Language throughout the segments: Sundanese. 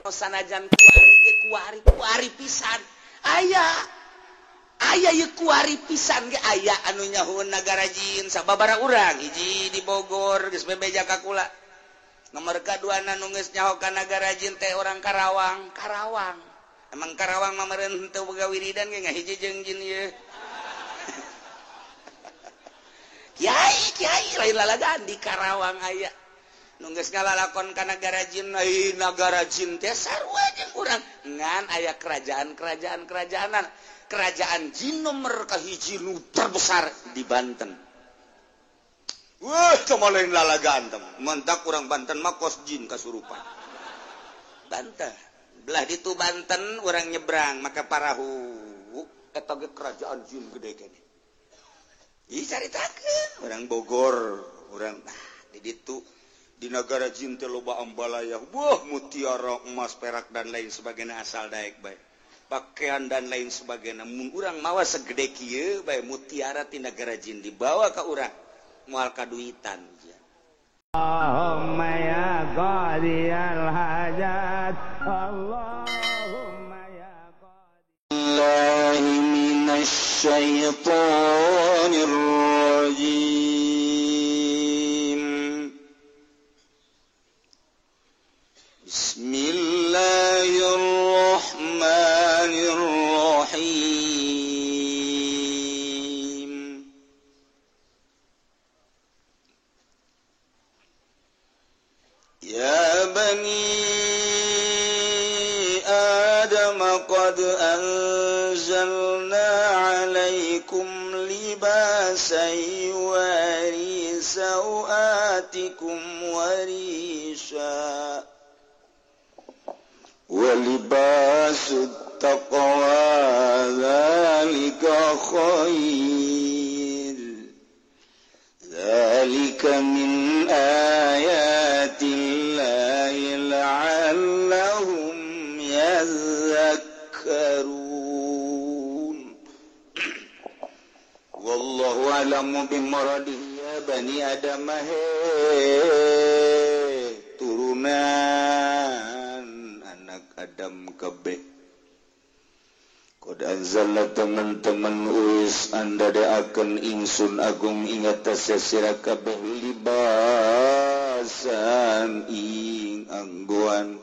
Sanajan kuari ge kuari kuari pisan aya aya ye kuari pisan ge aya anu nyahueun nagara jin sababaraha urang hiji di Bogor geus bebeja ka kula nomor kaduana nu geus nyaho ka nagara jin teh orang Karawang. Karawang emang Karawang mah meureun henteu boga wiridan ge ngahiji jeung jin ieu. Kiai kiai lain lalagaan di Karawang aya nu geus ngalalakon ka nagara jin, ai nagara jin teh sarua jeung urang ngan aya kerajaan-kerajaan kerajaanan. Kerajaan jin nomor kahiji nu terbesar di Banten. Wah, cuma lain lalagaan teh. Mentak urang Banten mah kos jin kasurupan. Banten. Belah ditu Banten urang nyebrang maka parahu eta ge kerajaan jin gede keneh. Ih caritakeun urang Bogor, urang di ditu di nagara jin teh loba ambalaya, wah mutiara, emas, perak dan lain sebagainya asal daek bae. Pakaian dan lain sebagainya. Mun urang mawa segede kieu bae mutiara ti nagara jin dibawa ka urang moal kaduitan. Allahumma ya qadiyal hajat, Allahumma ya qadiyal minasy syaithanir rajim. Bismillahirrahmanirrahim. Ya bani Adam qad anzalna alaikum libasan yuwari sawatikum warisha ولباس التقوى ذلك خير ذلك من آيات الله لعلهم يذكرون. والله أعلم بمراده يا بني آدم turunan Adam kabeh. Qad anzalna teman-teman uis anda akan ingsun agung ingat sira kabeh libasan ing anggoan.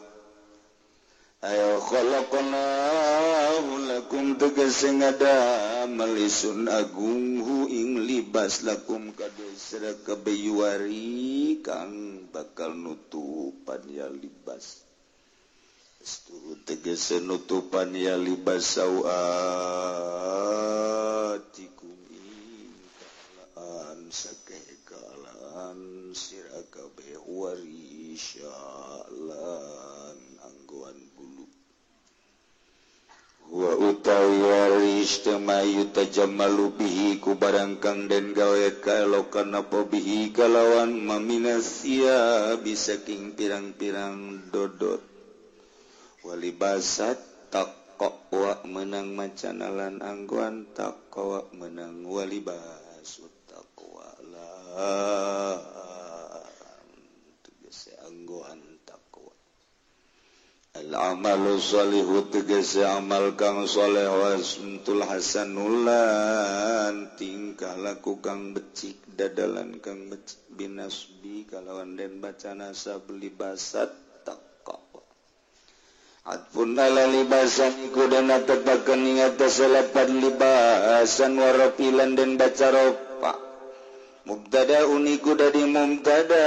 Ayo khalaqnahu lakum tegese ngadamel isun agung hu ing libas lakum kabeh sira kabeh yuwari kang bakal nutupan ya libas. Tegese nutupan ya libas sawatikum ing kalaan sakeh kalaan sira kabeh warisyalan anggoan bulu wa utawi waris tamayu tajammalu bihi ku barang kang den gawe kaelokan apa bihi kalawan maminasia bisa king pirang-pirang dodot walibasat taqwa menang macanalan anggoan taqwa menang walibasut taqwa lan tegese anggoan taqwa. Al amalu sholihu tegese amal kang soleh wasuntul hasanulan tingkah laku kang becik dadalan kang becik binasbi kalawan den baca nasab libasat Atpun ala libasan iku dan atetakan ingat selapan libasan warapilan dan baca ropa mubtada uniku dari mubtada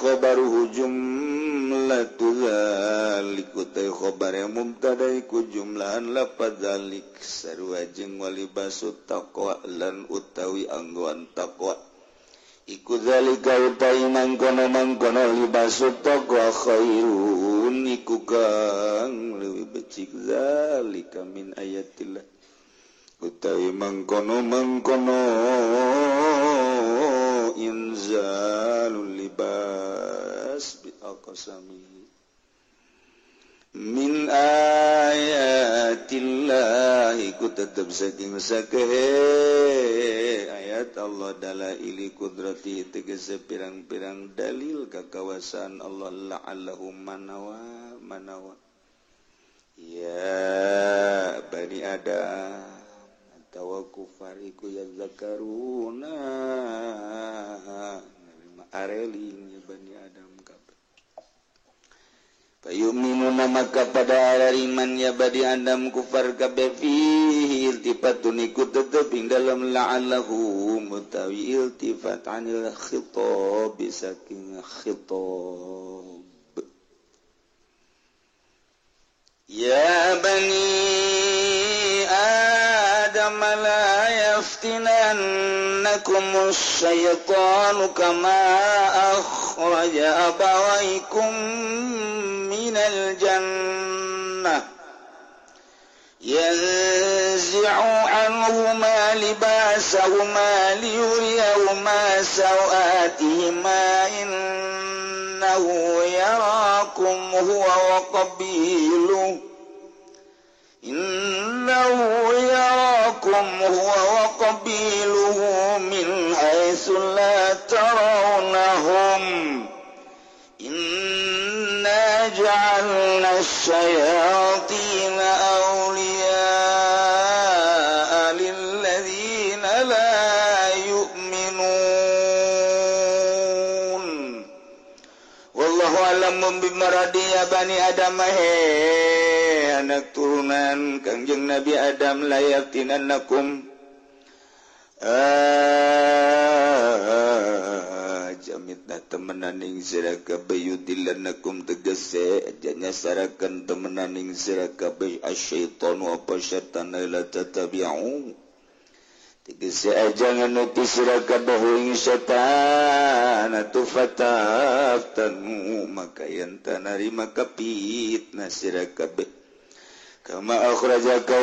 khobaruhu jumlatu dzalik utai khobar yang mubtada iku jumlahan lapad dzalik sarua jeung walibasu taqwa lan utawi anggoan taqwa iku dzalika utai mangkono-mangkono libasu taqwa khairun iku kang leuwih becik zalika min ayatillah utawi mangkono-mangkono inzalul libas bi aqsami min ayatillah iku tetep saking sakehe ayat Allah dalaili kudrati tegese pirang-pirang dalil kakawasan Allah la'allahum manawa manawa. Ya Bani Adam atawa kufar iku yazakaruna areling ya Bani Adam kabeh. Fayu'minuna maka pada arariman ya Bani Adam kufar kabeh fihi iltifatun iku tetep ing dalam la'allahu mutawi iltifat anil khitab saking khitab. Ya Bani Adam la yaftinannakum asy-syaitanu kama akhraja abawaykum minal jannah yanzi'u anhuma libasahuma liyuriyahuma sawatihima innahu yarakum huwa wa qabiluhu innahu yarakum huwa wa qabiluhu min haitsu la tarawnahum inna ja'alna asy-syayatina awliya'a lilladzina la yu'minun. Wallahu a'lamu bimaradi ya Bani Adam he anak turunan Kangjeng Nabi Adam la yaftinannakum jamitna temenan ing sira kabeh yudillanakum tegese nyasarakeun temenan ing sira kabeh asyaitanu apa syaitan la tatabi'u tegese aja nganuti sira kabeh ing setan atuh fataftanu maka yen tanarima kapitna sira kabeh kama akhrajaka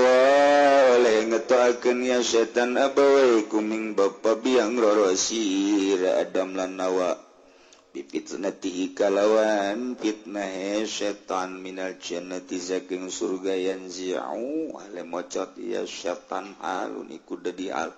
oleh ngetoakeun ya setan abawaikum ing bapa biang roro sira Adam lan Hawa bifitnatihi kalawan fitnah setan minal jannati saking surga yanzi'u ale mocot ya setan alun iku dadi al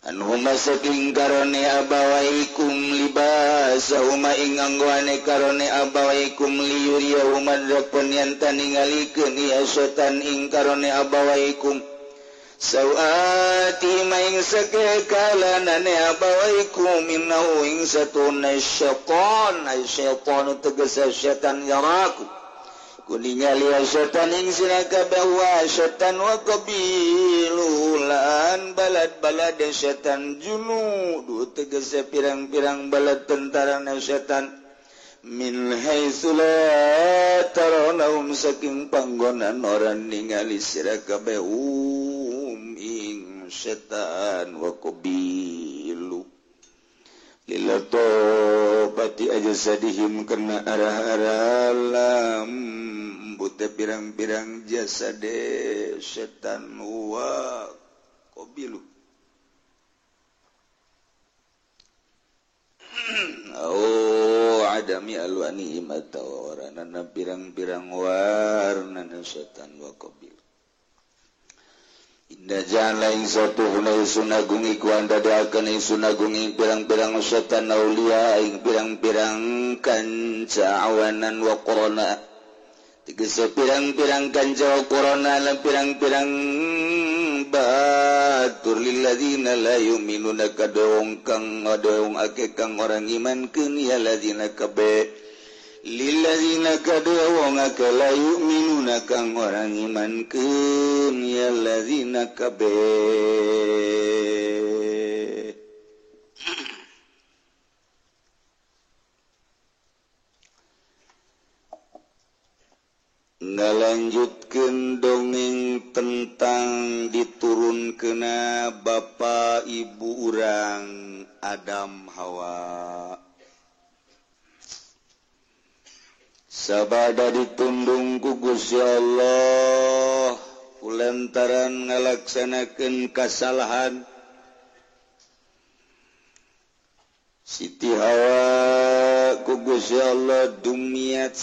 anhuma saking karone abawaikum libasahuma ing anggoane karone abawaikum liyuriyahuma dapun yen taningalikeun ya setan ing karone abawaikum sawati maing sakekalanane abawaikum innahu ing satuna syaitan ay syaitan tegese setan yaraku kuningali setan ing sira kabeh wa setan wa qabilu lan balad-balad setan junud tegese pirang-pirang balad tentara setan min haitsu la tarawnahum saking panggonan ora ningali sira kabeh ing setan wa qabilu lilatobati ajsadihim kena arah-arah lambute pirang-pirang jasade setan wa qabilu oh adami alwanihim atawa waranana pirang-pirang warnana setan wa qabilu Inna ja'alna ing satuhuna ingsun agung iku andadakeun ingsun agung ing pirang-pirang setan aulia ing pirang-pirang kanca awanan wa qurana tegese pirang-pirang kanca wa qurana lan pirang-pirang batur lilladzina la yu'minuna kadewong kang ngadewong ake kang orang imankeun ya ladzina kabe lilladzina kadewong ake la yu'minuna kang orang imankeun ya ladzina kabe. Ngalanjutkeun dongeng tentang diturunkeuna bapa ibu urang Adam Hawa. Sabada ditundung ku Gusti Allah kulantaran ngalaksanakeun kasalahan Siti Hawa ku Gusti Allah dumiat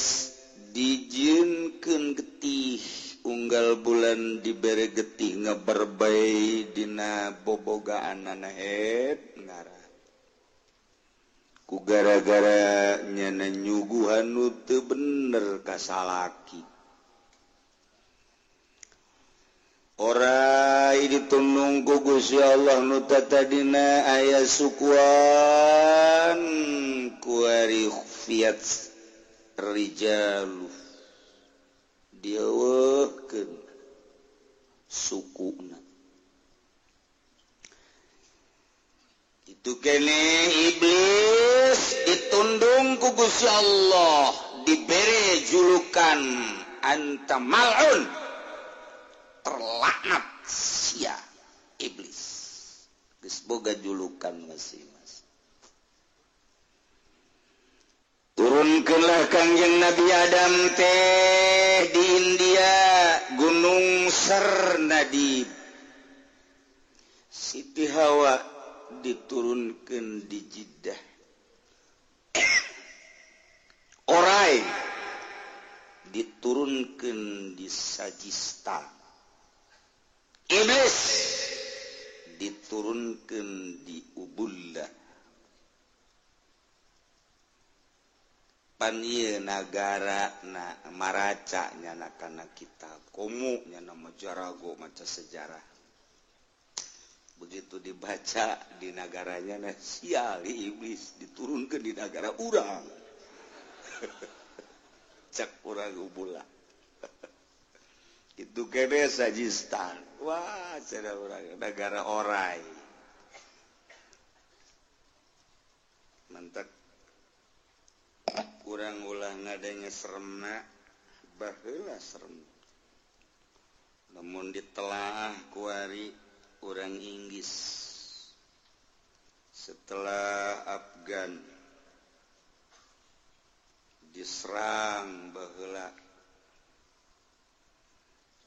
dijieunkeun getih unggal bulan dibere getih ngeberbay dina bobogaanana het ngarah ku gara-gara nyana nyuguhan nu teu bener ka salaki. Orai ditundung ku Gusti Allah nu tatadina aya sukuan kuari fiat rijalu dieuweuhkeun sukuna. Itu kene iblis ditundung ku Gusti Allah, dibere julukan anta mal'un, terlaknat sia iblis. Geus boga julukan masing-masing. Turunkeunlah Kangjeng Nabi Adam teh di India, Gunung Sarnadib. Siti Hawa diturunkan di Jeddah. Orai diturunkan di Sajistan. Iblis diturunkan di Ubullah. Pan ieu nagara na maraca nyana kana kitab komo nyana majarago maca sejarah. Begitu dibaca di nagaranya nah sial iblis diturunkan di nagara urang. Cak urang Ubullah. Itu kene Sajistan. Wah, cara urang nagara orai. Mantap. Kurang ulah ngadenge seremna, baheula serem. Namun ditelaah kuari urang Inggris setelah Afgan diserang baheula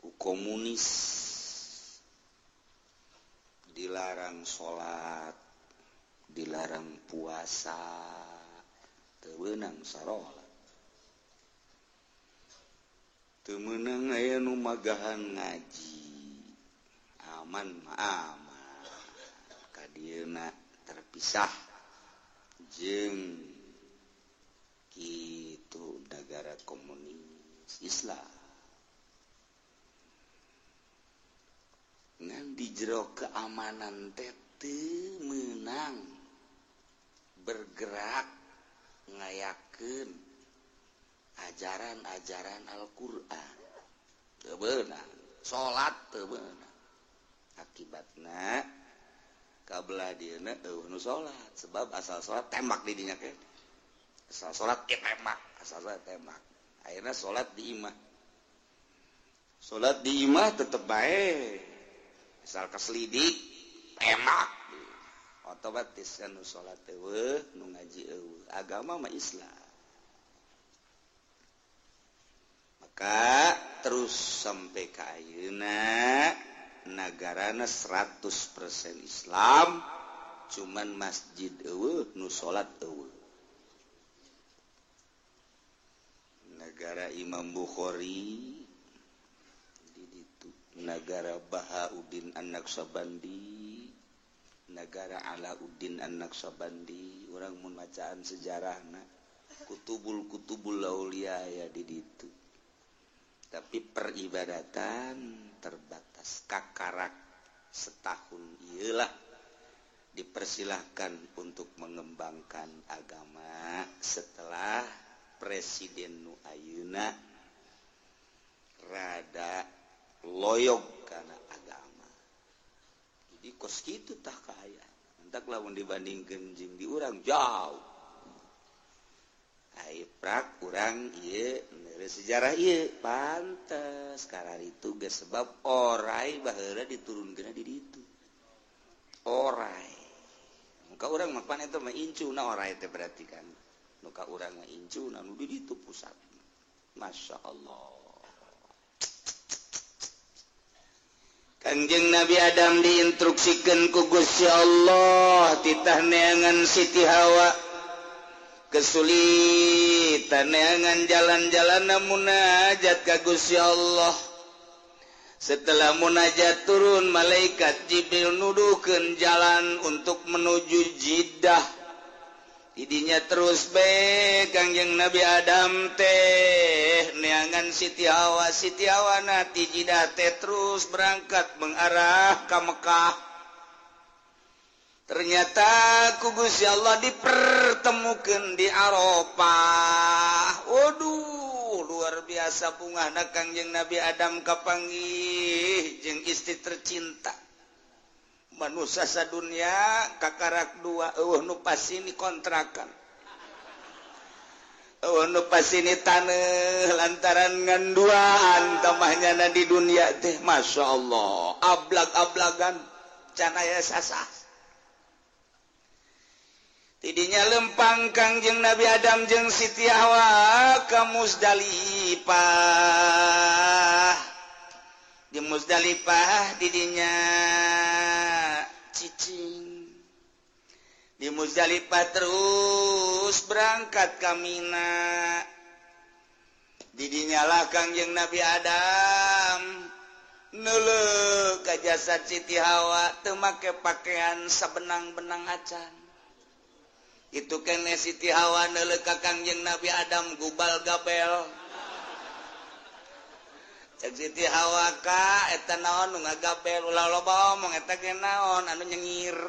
ku komunis, dilarang salat, dilarang puasa, teu meunang sarolat, teu meunang aya nu magahan ngaji. Aman aman kadieuna terpisah jeung kitu negara komunis Islam. Ngan di jero keamanan teh teu meunang bergerak ngayakeun ajaran-ajaran Al-Qur'an. Teu beunang, salat teu beunang. Akibatna kabelah dieuna eueuh nu salat, sebab asal salat tembak di dinya ke. Asal salat tembak, asal salat tembak. Akhirna salat di imah. Salat di imah tetep bae. Asal kaselidik tembak. Otomatis kan nu salat eueuh, nu ngaji eueuh. Agama mah Islam. Maka terus sampai ka ayeuna nagarana 100% Islam, cuman masjid eueuh nu salat eueuh. Nagara Imam Bukhari di ditu, nagara Bahauddin An-Naqsyabandi, nagara Alauddin An-Naqsyabandi, urang mun macaan sejarahna kutubul-kutubul aulia ya di ditu. Tapi peribadatan terbatas, kakarak setahun iyalah dipersilahkan untuk mengembangkan agama setelah Presiden nu ayeuna rada loyog kana agama. Jadi kos kitu tah kaaya. Entak lamun dibandingkeun jeung di urang jauh. Ai prak urang ieu neure sejarah ieu pantes kararitu geus sebab orai baheula diturunkeun di ditu. Orai. Muka urang mah pan eta mah incuna orai teh berarti kan. Muka urang mah incuna nu di ditu pusat. Masya Allah. Kangjeng Nabi Adam diinstruksikan ku Gusti Allah titah neangan Siti Hawa. Kesulitan neangan jalan-jalan munajat ka Gusti Allah. Setelah munajat turun malaikat Jibril nuduhkeun jalan untuk menuju Jeddah. Tidinya terus be Kangjeng Nabi Adam teh neangan Siti Hawa, Siti Hawa na ti Jidah teh terus berangkat mengarah ka Mekah. Ternyata ku Gusti Allah dipertemukan di Arafah. Waduh, luar biasa bungahna Kangjeng Nabi Adam kapanggih jeung istri tercinta. Manusia sadunia kakarak dua, eueuh nu pasini kontrakan, eueuh nu pasini taneuh lantaran ngan duaan tamahnyana di dunia teh. Masya Allah, ablag-ablagan can aya sasah. Tidinya lempang Kangjeng Nabi Adam jeung Siti Hawa ka Muzdalifah. Di Muzdalifah didinya cicing. Di Muzdalifah terus berangkat ka Mina. Didinya lah Kangjeng Nabi Adam neuleuh ka jasad Siti Hawa teu make pakaian sabenang-benang acan. Itu kene Siti Hawa neuleuh ka Kangjeng Nabi Adam gubal gabel. Cek Siti Hawa ka eta naon nu ngagabel, ulah loba omong eta ge naon anu nyengir.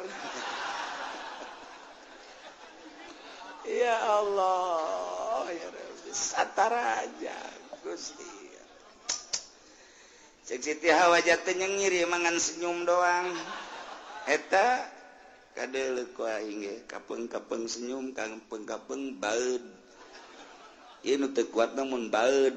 Ya Allah, ya Rabbi, sataraja Gusti. Cek Siti Hawa jatuh nyengir ya mangan senyum doang. Eta kadeuleuh ku aing ge kapeung-kapeung senyum, kapeung-kapeung baeud. Ieu nu teu kuat mun baeud.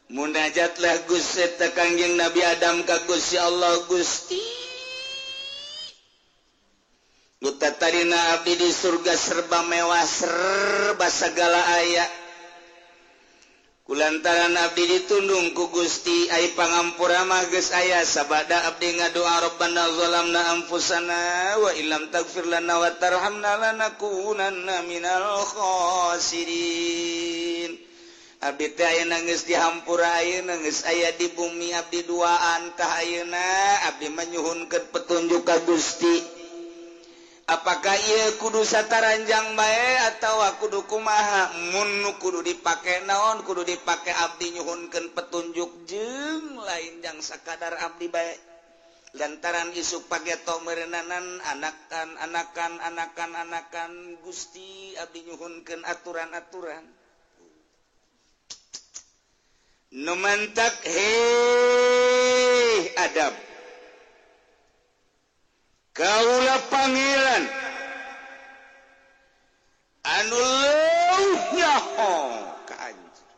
Munajatlah Gusti eta Kangjeng Nabi Adam ka Gusti Allah, Gusti nu tatarina abdi di surga serba mewah, serba sagala aya. Kulantaran abdi ditundung ku Gusti, ai pangampura mah geus aya sabada abdi ngadoa Rabbana zalamna anfusana wa illam taghfir lana wa tarhamna lanakunanna minal khasirin. Abdi teh ayeuna geus dihampura, ayeuna geus aya di bumi, abdi duaan tah ayeuna abdi manyuhunkeun petunjuk ka Gusti. Apakah ieu kudu sataranjang bae atawa kudu kumaha? Mun nu kudu dipake naon, kudu dipake abdi nyuhunkeun petunjuk jeung lain jang sakadar abdi bae. Lantaran isuk pageto meureunnanan anakan anakan anakan anakan Gusti abdi nyuhunkeun aturan-aturan. Nu mantak hei Adam, kaula pangeran anu leuwih nyaho ka anjeun.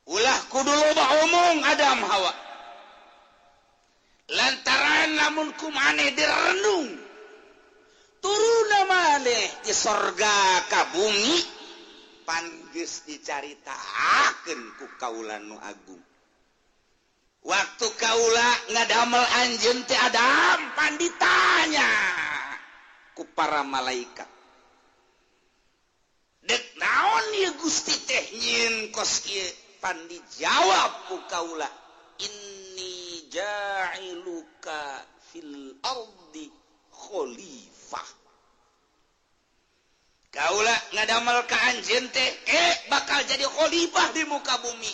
Ulah kudu loba omong Adam Hawa, lantaran lamun ku maneh direnung turuna maneh di sorga ka bumi pan geus dicaritakeun ku kaula nu agung. Waktu kaula ngadamel anjeun teh Adam pan ditanya ku para malaikat, dek naon ieu Gusti teh nyieun kos ieu? Pan dijawab ku kaula, inni ja'iluka fil ardi khalifah. Kaula ngadamel ka anjeun teh bakal jadi khalifah di muka bumi.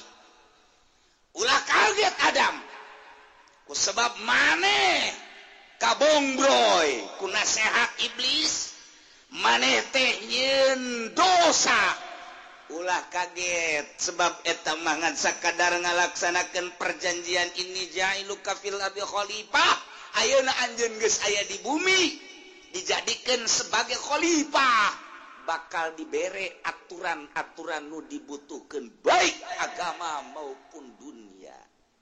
Ulah kaget Adam, ku sebab maneh kabongbroy ku nasehat iblis, maneh teh nyieun dosa. Ulah kaget sebab eta mah ngan sakadar ngalaksanakeun perjanjian inni ja'iluka fil ardi khalifah. Ayeuna anjeun geus aya di bumi dijadikeun sebagai khalifah, bakal dibere aturan-aturan nu dibutuhkan baik agama maupun dunia.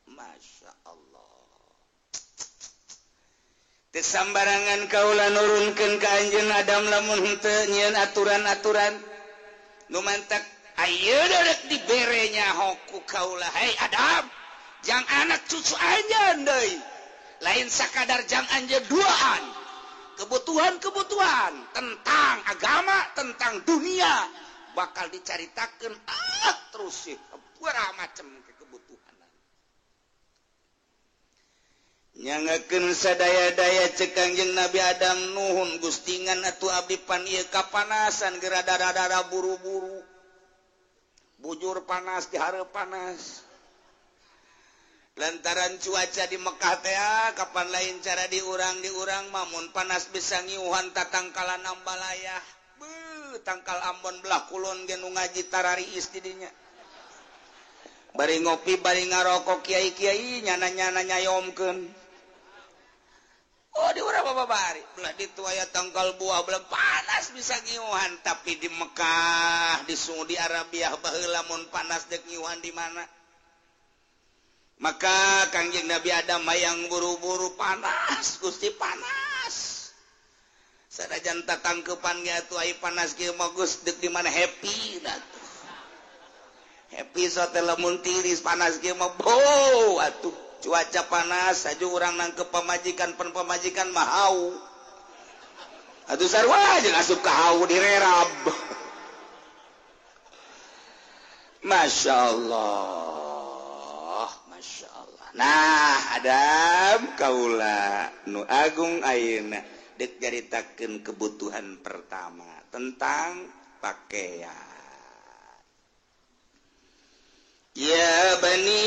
Masya Allah. Teu sambarangan kaula nurunkeun ka anjeun Adam lamun henteu nyieun aturan-aturan nu mantak ayeuna rek dibere nyaho ku kaula. Hei Adam, jang anak cucu anjeun deui, lain sakadar jang anjeun duaan. Kebutuhan-kebutuhan tentang agama, tentang dunia bakal dicaritakeun terus sih macam kebutuhan. Nyangakeun sadaya-daya cek Kangjeng Nabi Adam nuhun gustingan atuh abdi pan ieu kapanasan geura dara-dara buru-buru. Bujur panas dihareup panas. Lantaran cuaca di Mekah teh kapan lain cara diurang-diurang mamun panas bisa ngiuhan tatangkalan ambalayah. Beuh, tangkal Ambon belah kulon ge nu ngaji tarariis di dinya. Bari ngopi bari ngarokok kiai-kiai nyana-nyana nyayomkeun. Oh di urang mah babari belah ditu aya tangkal buah belah panas bisa ngiuhan, tapi di Mekah di Saudi Arabia baheula mun panas dek ngiuhan di mana? Maka Kangjeng Nabi Adam hayang buru-buru panas, Gusti panas. Sanajan tatangkepan ge atuh ai panas kieu mah geus deuk di mana happy atuh. Happy sote lamun tiris panas kieu mah beuh atuh. Cuaca panas aju urang nangkep pamajikan pen pamajikan mah hau. Atuh sarua jeung asup ka hau direrab. Masya Allah, Masya Allah. Nah, Adam kaula nu agung ayeuna dek nyaritakeun kebutuhan pertama tentang pakaian. Ya bani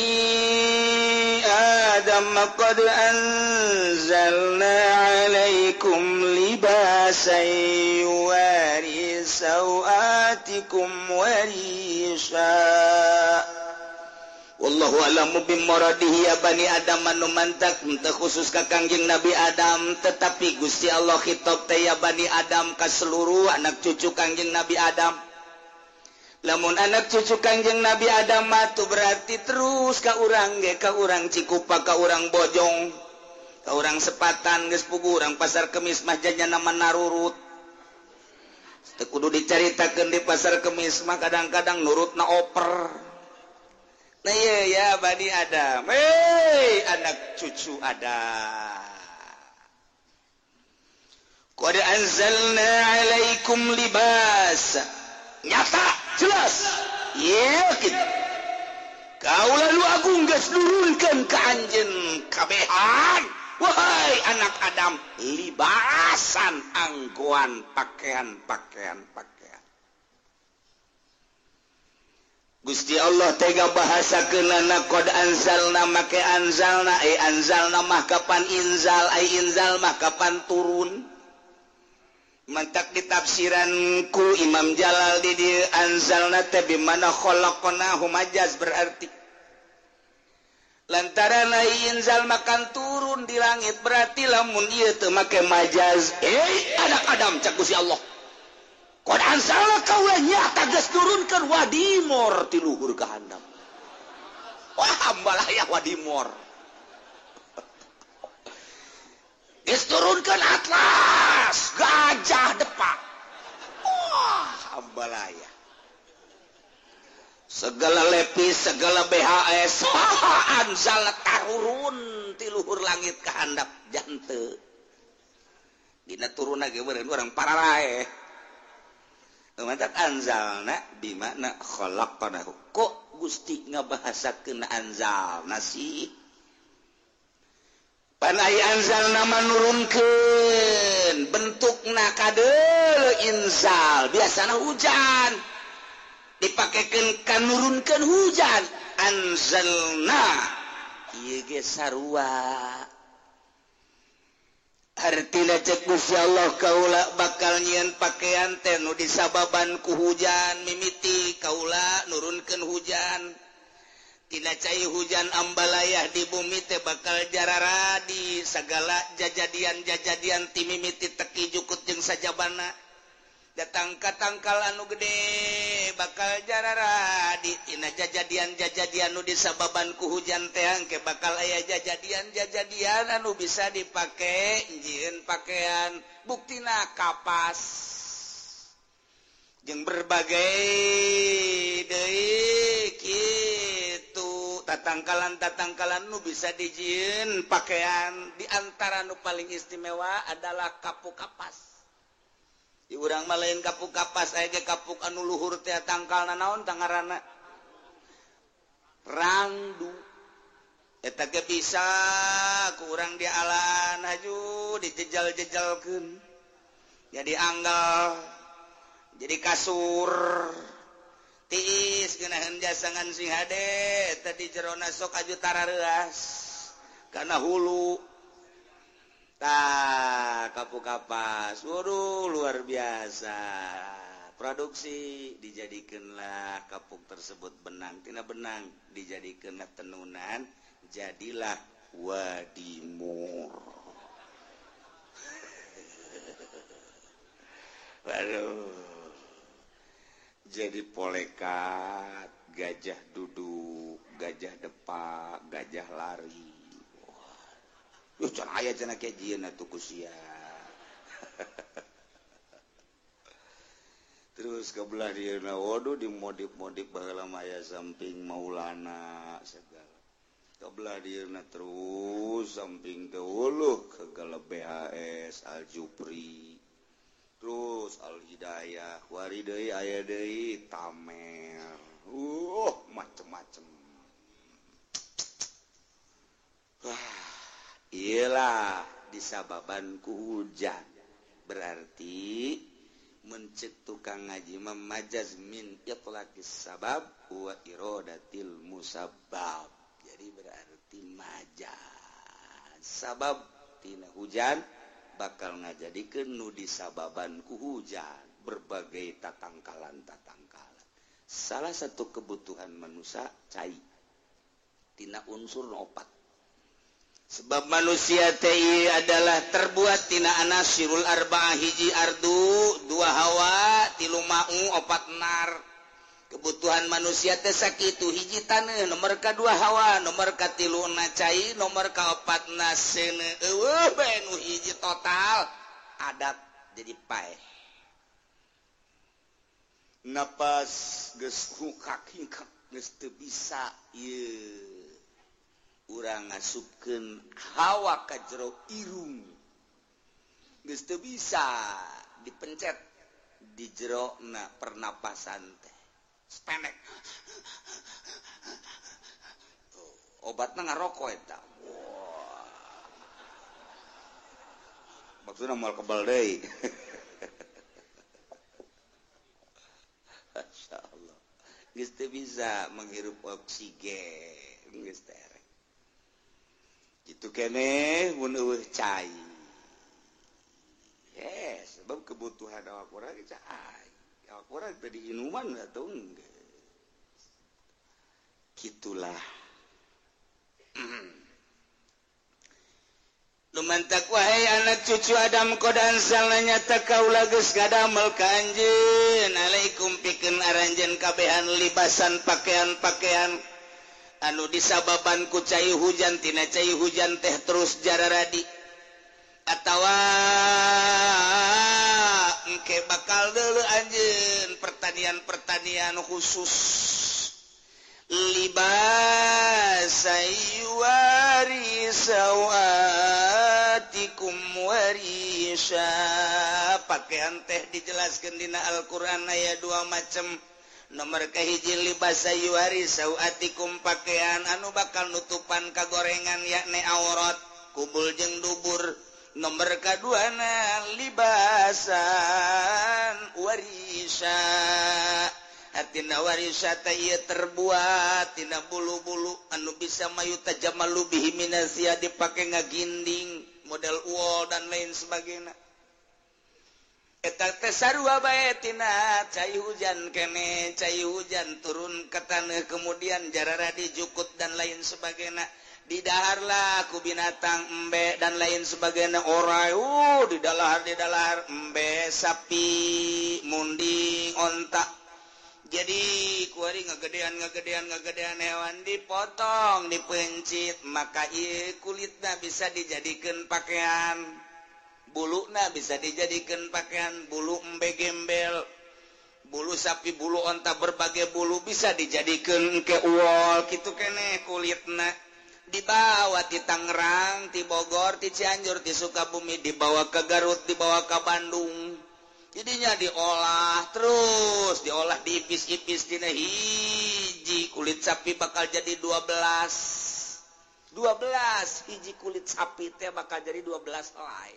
Adam qad anzalna alaikum libasan yuwari sawatikum warisha. Wallahu a'lamu bimuradihi. Ya bani Adam anu mantak teu khusus ka Kangjeng Nabi Adam, tetapi Gusti Allah khitab teh ya bani Adam ka seluruh anak cucu Kangjeng Nabi Adam. Lamun anak cucu Kangjeng Nabi Adam mah tuh berarti terus ka urang ge, ka urang Cikupa, ka urang Bojong, ka urang Sepatan geus puguh urang Pasar Kemis mah jajana mah narurut. Teu kudu dicaritakeun di Pasar Kemis mah kadang-kadang nurutna oper. Nah iya ya Bani Adam, hei anak cucu Adam. Qad anzalna alaikum libas. Nyata jelas yakin kaula nu agung geus nurunkeun ka anjeun kabehan wahai anak Adam libasan anggoan pakaian-pakaian pakaian. Gusti Allah tega bahasakeunana qad anzalna make anzalna ai anzalna mah kapan inzal ai inzal mah kapan turun. Mantak ditafsiranku Imam Jalal di dieu anzalna teh bimana khalaqnahu majaz berarti lantaran inzal makan turun di langit berarti lamun ieu teu make majaz anak Adam cak Gusti Allah qad anzalna kaula nyata geus nurunkeun wadimor ti luhur ka handap. Wah ambalaya wadimor geus turunkeun atlas gajah depak. Wah ambalaya segala lepis segala BHS anzal tarurun ti luhur langit ka handap jante dina turunna ge meureun urang pararae. Mantak anzalna bimakna khalaqnahu. Kok Gusti ngabahasakeun anzalna sih? Pan ai anzalna manurunkeun bentukna kadeuleu inzal biasana hujan dipakekeun ka nurunkeun hujan anzalna ieu ge sarua hartina cek Gusti Allah kaula bakal nyieun pakaian teh nu disababan ku hujan mimiti kaula nurunkeun hujan. Tina cai hujan ambalayah di bumi teh bakal jararadi segala jajadian-jajadian ti mimiti teki jukut jeung sajabana datang ka tangkal anu gede bakal jararadi tina jajadian-jajadian nu disababan ku hujan teh angke bakal aya jajadian-jajadian anu bisa dipake jieun pakaian buktina kapas jeung berbagai deui kitu tatangkalan-tatangkalan nu bisa dijieun pakaian. Di antara nu paling istimewa adalah kapuk kapas. Di urang mah lain kapuk kapas aya ge kapuk anu luhur teh tangkalna naon tangarana rangdu eta Eta ge bisa kurang dialan haju dijejal-jejalkeun. Jadi anggal, jadi kasur. Tiis geunaheun jasangan sing hade tadi jerona sok aju tarareuas kana hulu. Tah kapuk kapas. Waduh luar biasa. Produksi dijadikanlah kapuk tersebut benang, tina benang dijadikanlah tenunan, jadilah wadimur. Waduh, jadi polekat, gajah duduk, gajah depak, gajah lari. Wah, can aya cenah kejieun atuh ku sia. Terus kebelah dieuna waduh dimodif-modif baheula mah aya samping Maulana segala. Kebelah dieuna terus samping teh uluh segala BHS Al Jupri. Terus Al Hidayah, wari deui aya deui Tamer. Macem-macem. Wah, iyalah disababan ku hujan. Berarti mencek tukang ngaji memajaz min itlaqis sabab wa iradatil musabbab. Jadi berarti majaz sabab tina hujan bakal ngajadikeun nu disababan ku hujan berbagai tatangkalan-tatangkalan. Salah satu kebutuhan manusia cai tina unsur opat. Sebab manusia teh adalah terbuat tina anasirul arba'ah, hiji ardu, dua hawa, tilu ma'u, opat nar. Kebutuhan manusia teh sakitu, hiji taneuh, nomor kadua hawa, nomor katilu na cai, nomor kaopat na seuneu. Eueuh bae nu hiji total adat jadi paeh. Napas geus hukak-hingkak geus teu bisa ieu. Urang ngasupkeun hawa ka jero irung geus teu bisa dipencet di jero na pernapasan teh sependek. Obatna ngarokok eta. Wah, maksudna moal kebal deui. Masyaallah, geus teu bisa menghirup oksigen geus teh. Itu kene mun eueuh cai. Yes, sebab kebutuhan awak urang cai. Awak urang teh diinuman atuh geus. Kitulah. Lumantak wahai anak cucu Adam qad anzalna nyata kaula geus ngadamel ka anjeun alaikum pikeun aranjeun kabehan libasan pakaian-pakaian anu disababan ku cai hujan tina cai hujan teh terus jararadi atawa engke bakal deuleu anjeun pertanian-pertanian khusus libasa yuwari sawatikum warisha. Pakaian teh dijelaskeun dina Al-Qur'an aya dua macam. Nomor kahiji libasa yuwari sawatikum pakaian anu bakal nutupan kagorengan yakni aurat kubul jeung dubur. Nomor kaduana libasan warisa, artina warisa teh ieu terbuat tina bulu-bulu anu bisa mayu tajamalu bihi minazia dipake ngaginding model wol dan lain sebagainya. Eta teh sarua bae tina cai hujan kene, cai hujan turun ke taneuh kemudian jarara dijukut dan lain sebagainya. Didaharlah ku binatang embe dan lain sebagainya orai, didalahar embe, sapi, munding, onta. Jadi kuari ngagedean hewan dipotong, dipencit, maka ieu kulitna bisa dijadikeun pakaian. Buluna bisa dijadikan pakaian, bulu embe gembel, bulu sapi, bulu onta, berbagai bulu bisa dijadikan ke uol kitu keneh kulitna. Dibawa ti Tangerang, ti Bogor, ti Cianjur, ti Sukabumi, dibawa ke Garut, dibawa ke Bandung. Jadinya diolah terus, diolah diipis-ipis dina hiji kulit sapi bakal jadi 12. 12 hiji kulit sapi teh bakal jadi 12 helai.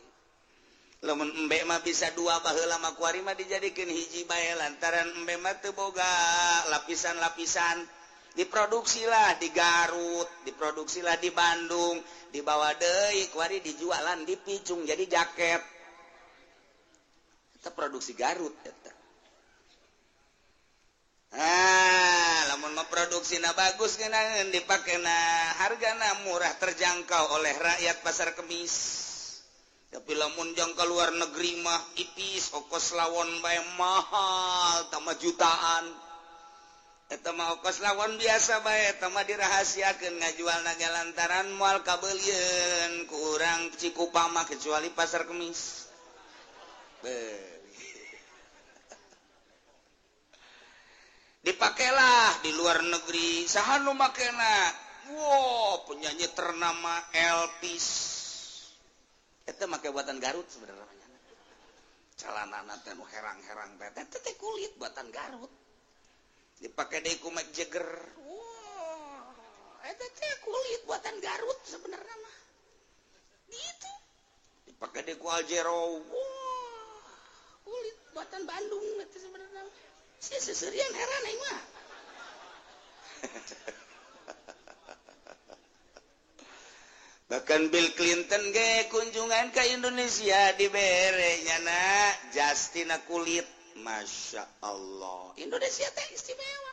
Lamun embe mah bisa dua baheula mah kuari mah dijadikeun hiji bae lantaran embe mah teu boga lapisan-lapisan. Diproduksilah di Garut, diproduksilah di Bandung, dibawa deui kuari dijualan dipicung jadi jaket. Eta produksi Garut eta. Ah, lamun mah produksina bagus ngeunaan dipakena hargana murah terjangkau oleh rakyat pasar kemis. Tapi lamun jang ka luar negeri mah ipis ongkos lawon bae mahal tambah jutaan. Eta mah ongkos lawon biasa bae eta mah dirahasiakeun ngajualna ge lantaran moal kabeulieun ku urang Cikupa mah kecuali pasar kemis. Dipakailah di luar negeri saha nu makena? Wow, penyanyi ternama Elvis. Eta make buatan Garut sebenarnya. Celanana teh nu herang-herang teh teh kulit buatan Garut. Dipakai deui ku Mick Jagger. Wah, eta teh kulit buatan Garut sebenarnya mah. Gitu. Dipakai deui ku Aljero. Wah, kulit buatan Bandung eta sebenarnya. Sia seserian heran aing mah. Bahkan Bill Clinton ge kunjungan ke Indonesia dibere nyana jastina kulit. Masya Allah, Indonesia teh istimewa.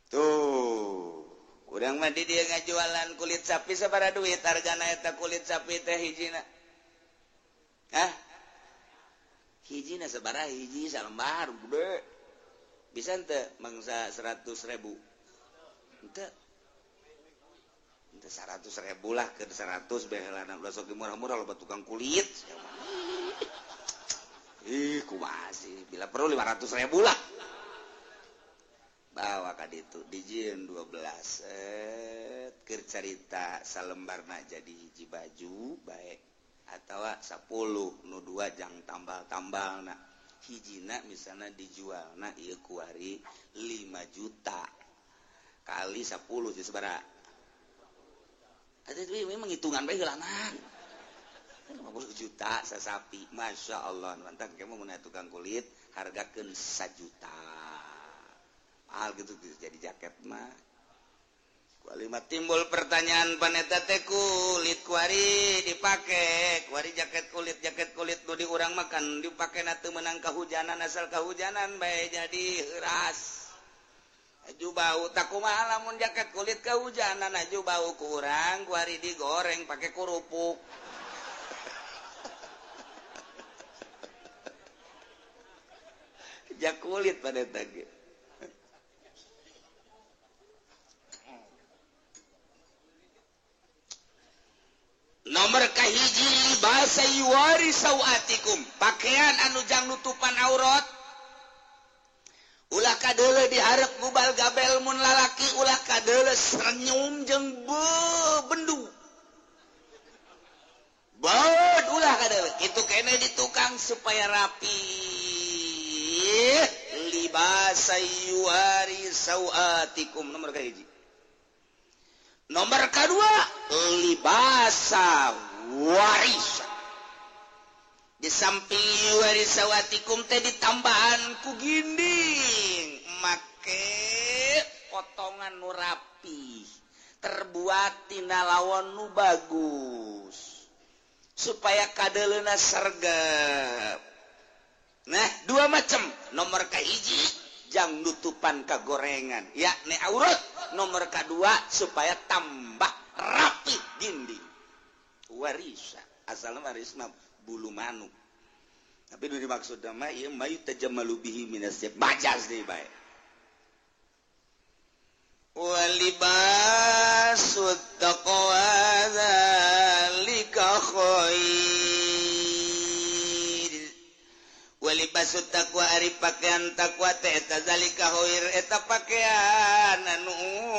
Tuh, urang mah di dieu ngajualan kulit sapi sabaraha duit hargana eta kulit sapi teh hijina? Hah? Hijina sabaraha hiji salembar gede. Bisa henteu mangsa 100.000? Henteu. Henteu 100.000 lah ke 100 bae heulana ulah sok murah-murah loba tukang kulit. Ih, kumaha sih? Bila perlu 500.000 lah. Bawa ka ditu dijieun 12. Keur carita salembarna jadi hiji baju bae atawa 10 nu 2 jang tambal-tambalna. Hijina misalna dijualna ieu kuari 5 juta kali 10 jadi sabaraha? Atuh memang hitungan bae heulanan. 50 juta sasapi, Masya Allah. Mantap, kamu mau tukang kulit hargakeun 1 juta. Mahal gitu jadi jaket mah. Kualima timbul pertanyaan paneta teh kulit kuari dipake, kuari jaket kulit nu di urang makan dipake na teu meunang kahujanan asal kahujanan bae jadi heuras. Aju bau tak kumaha lamun jaket kulit kahujanan aju bau kurang kuari digoreng pake kerupuk. Jak kulit pada tadi. Nomor kahiji bahasa yuwari sawatikum, pakaian anu jang nutupan aurat. Ulah kadeuleu dihareup gubal gabel mun lalaki ulah kadeuleu senyum jeung bendu. Baud ulah kadeuleu. Itu kene di tukang supaya rapi. Libasa yuwari sawatikum nomor kahiji. Nomor kedua libasa warisa. Di samping yuwari sawatikum teh ditambahan ku ginding make potongan nu rapi terbuat tina lawon nu bagus supaya kadeuleuna sergep. Nah, dua macam. Nomor kahiji jang nutupan kagorengan, yakni aurat. Nomor kedua supaya tambah rapi dinding. Warisa, asalna waris mah bulu manuk. Tapi nu dimaksud mah ieu mayu tajammalu bihi minas majas deui bae. Walibasut taqwa zalika khair. Walibasut taqwa ari pakaian takwa teh eta zalika khair eta pakaian anu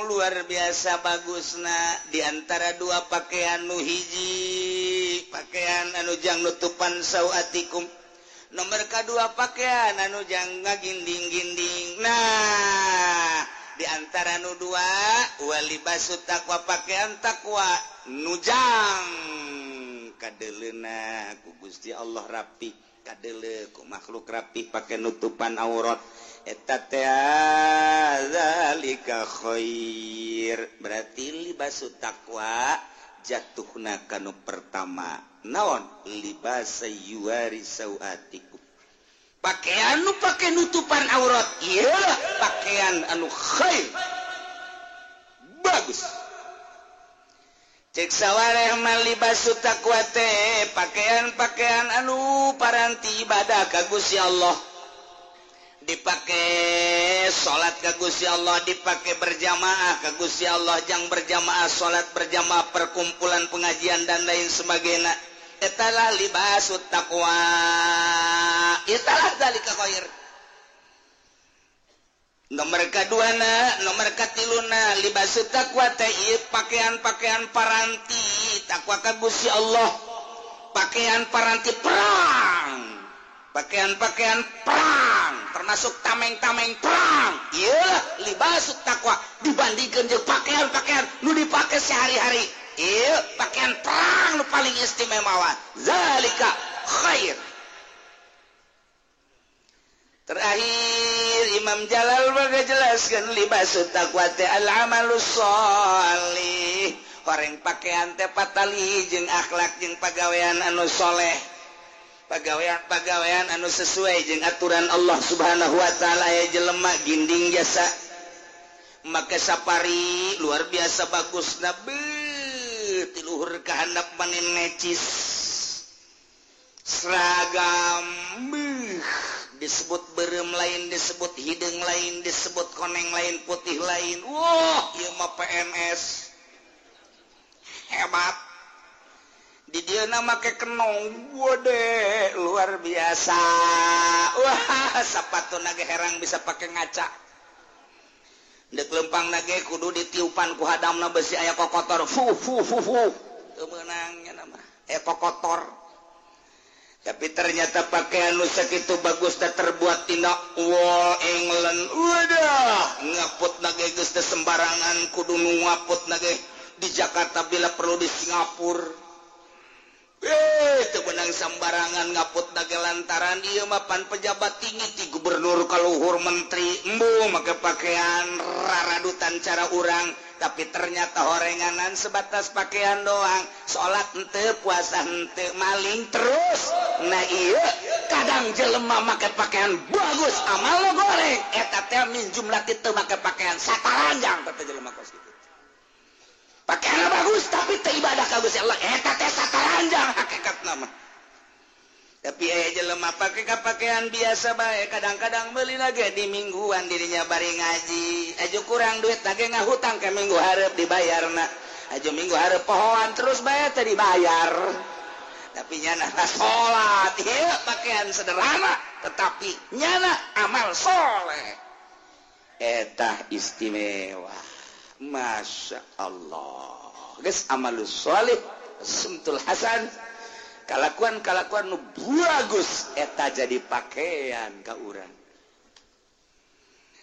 luar biasa bagusna di antara dua pakaian nu hiji pakaian anu jang nutupan sawatikum, nomor kadua pakaian anu jang ngaginding-ginding. Nah, Di antara nu dua walibasu taqwa pakaian takwa nujang kadeleuna ku Gusti Allah rapi kadele ku makhluk rapi pakai nutupan aurat eta teh zalika khair. Berarti libasu taqwa jatuhna kanu pertama naon libasa yuwari sauatikum pakaian nu pake nutupan aurat iyalah pakaian anu khair bagus. Cek sawareh mah libasu taqwa teh pakaian-pakaian anu paranti ibadah ka Gusti Allah, dipake salat ka Gusti Allah, dipake berjamaah ka Gusti Allah, jang berjamaah salat berjamaah perkumpulan pengajian dan lain sebagainya. Etalah libasu taqwa, etalah zalika khair. Nomor kaduana, nomor katiluna libasu taqwa teh ieu pakaian-pakaian paranti takwa ka Gusti Allah, pakaian paranti perang, pakaian-pakaian perang termasuk tameng-tameng perang. Ieu libasu taqwa dibandingkeun jeung pakaian-pakaian nu dipake sehari-hari. Ieu pakaian perang nu paling istimewa. Zalika khair. Terakhir Imam Jalal jelaskan libasu taqwa teh al amalus sholih, horeng pakaian teh patali jeung akhlak jeung pagawean anu soleh, pagawean-pagawean anu sesuai jeung aturan Allah Subhanahu wa taala. Aya jelema ginding jasa make sapari luar biasa bagus nabi tiluhur ka handap manin necis seragam disebut berem lain, disebut hidung lain, disebut koneng lain, putih lain. Wah, ieu mah PNS hebat. Di dieu make kenong, wode luar biasa. Wah, sapatu nage herang bisa pake ngaca. Dek lempang nage kudu ditiupan ku hadamna besi aya kokotor. Fu fu fu fu. Teu meunang nya mah. Aya kokotor. Tapi ternyata pakaian nu sakitu bagus teh terbuat tina wol England. Wadah, ngaput nage geus teh sembarangan kudu nu ngaput nage di Jakarta bila perlu di Singapura. Teu meunang sembarangan ngaput nage lantaran ieu mah pan pejabat tinggi ti gubernur kaluhur menteri embu make pakaian raradutan cara urang. Tapi ternyata horenganan sebatas pakaian doang, salat henteu, puasa henteu, maling terus. Nah iya kadang jelema make pakaian bagus amal lo goreng eta teh min jumlah teu make pakaian sataranjang teh jelema kos kitu. Pakaian bagus tapi teu ibadah ka Gusti Allah eta teh sataranjang hakikatna mah. Tapi aya jelema pake pakaian biasa bae, kadang-kadang meuli lagi di mingguan dirinya bari ngaji. Aju kurang duit lagi ngahutang ke minggu hareup dibayarna. Aju minggu hareup pohoan terus bae teh dibayar. Tapi nyana salat, ieu pakaian sederhana tetapi nyana amal soleh. Eta istimewa. Masya Allah. Geus amalus soleh, sumtul hasan. Kalakuan-kalakuan nu bagus eta jadi pakaian ka urang.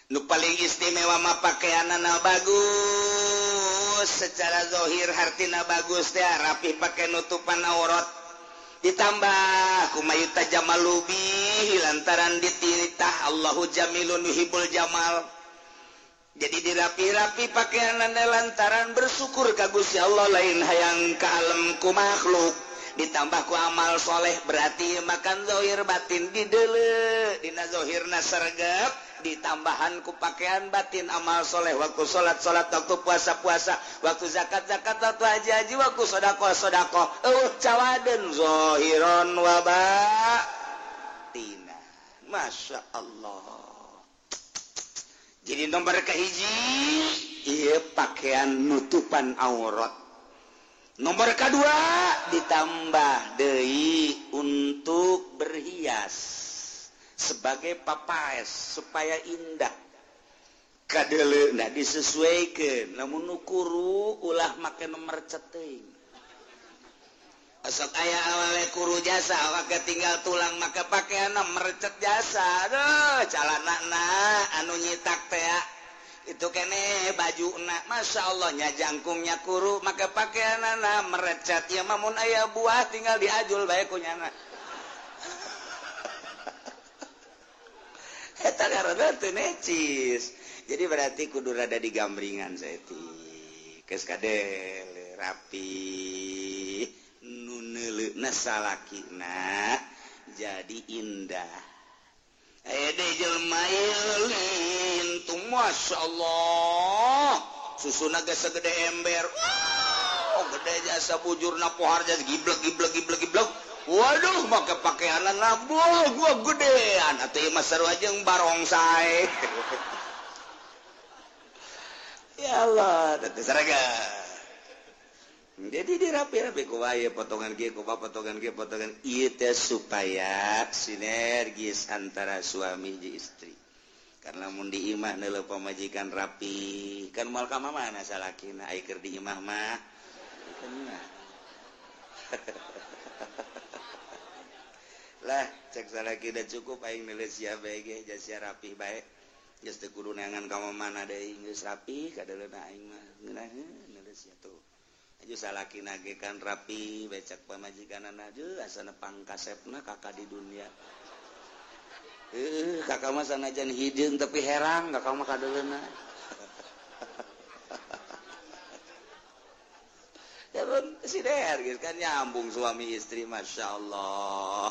Nu paling istimewa mah pakaianana bagus secara zahir hartina bagus teh rapi pake nutupan aurat. Ditambah kumayuta jamalubi lantaran dititah Allahu jamilun yuhibbul jamal. Jadi dirapi-rapi pakaianana lantaran bersyukur ka Gusti Allah lain hayang ka alam ku makhluk. Ditambah ku amal soleh berarti makan zohir batin didele dina zohirna sergap ditambahan ku pakaian batin amal soleh waktu salat salat, waktu puasa puasa, waktu zakat zakat, waktu haji haji, waktu sodakoh sodakoh. Cawaden zohiron wa batina. Masya Allah. Jadi nomor kahiji ieu pakaian nutupan aurat. Nomor kedua ditambah deui untuk berhias sebagai papaes supaya indah. Kadeleuna disesuaikeun lamun nu kuru ulah make nomor ceteuing. Asok aya awale kuru jasa awake tinggal tulang make pakaian mercet jasa. Aduh calanana anu nyitak teh. Itu kene baju na Masya Allah nya jangkungnya kuru maka pakaianana merecet ya mamun aya buah tinggal diajul bae ku nyana. Eta karena teu necis. Jadi berarti kudu rada digambringan saeutik. Geus kadel rapi nu neuleuhna salakina jadi indah. Aya deui jelema lintung Masya Allah susuna geus sagede ember. Wow, gede jasa bujurna pohar jasa giblek giblek giblek giblek. Waduh make pakaianan labuh gua gedean atuh ieu mah sarua jeung barongsai. Ya Allah, teu saraga. Jadi dirapi-rapi ku wae potongan kieu kumaha potongan kieu potongan ieu teh supaya sinergis antara suami jeung istri. Karena mun di imah neuleuh pamajikan rapi, kan moal ka mamana salakina ai keur di imah mah. Lah cek salaki da cukup aing neuleuh sia bae ge sia rapi bae. Geus teu kudu neangan ka mamana deui geus rapi kadeuleuna aing mah ngeunaheun neuleuh sia tuh. Aju salaki nage kan rapi becak pamajikanana aja asana pangkasepna kakak di dunia. Kakak mah sanajan hideung tapi herang kakak mah kadeuleuna. Ya sider geus kan nyambung suami istri Masya Allah.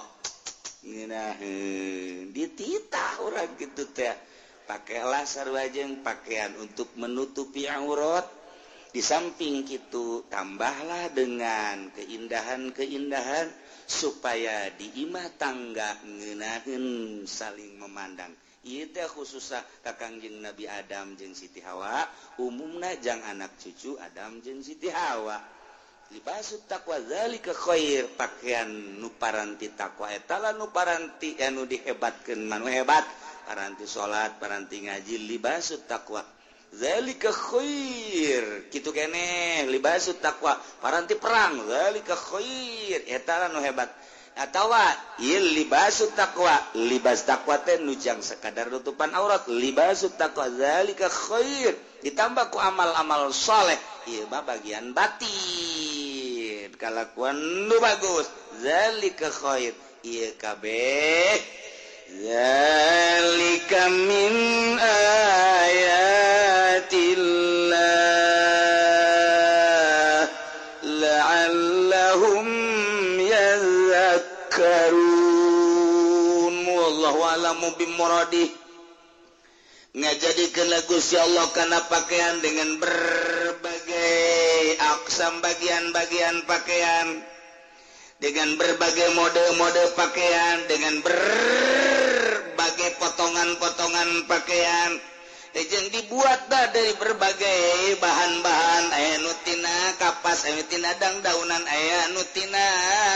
Ngeunaheun dititah urang kitu teh. Pakailah sarua jeung pakaian untuk menutupi aurat. Di samping itu tambahlah dengan keindahan-keindahan supaya di imah tangga ngeunaheun saling memandang. Ieu teh khususna ka Kangjeng Nabi Adam jeung Siti Hawa, umumna jang anak cucu Adam jeung Siti Hawa. Libasut taqwa zalika khair, pakaian nu paranti takwa eta lah nu paranti anu dihebatkeun manu hebat, paranti salat, paranti ngaji libasut taqwa. Zalika khair kitu keneh libasut taqwa paranti perang zalika khair eta nu hebat atawa ieu libasut taqwa libas taqwa teh nu jang sakadar nutupan aurat libasut taqwa zalika khair ditambah ku amal-amal saleh ieu mah bagian batin kalakuan nu bagus zalika khair ieu kabeh zalika min ayatillah la'allahum yadhakkarun wallahu a'lamu bimuradih. Ngajadikeun Gusti Allah kana pakaian dengan berbagai aksam bagian-bagian pakaian, dengan berbagai mode-mode pakaian, dengan berbagai potongan-potongan pakaian jeung dibuat dah dari berbagai bahan-bahan aya nu tina kapas, aya nu tina dangdaunan, aya nu tina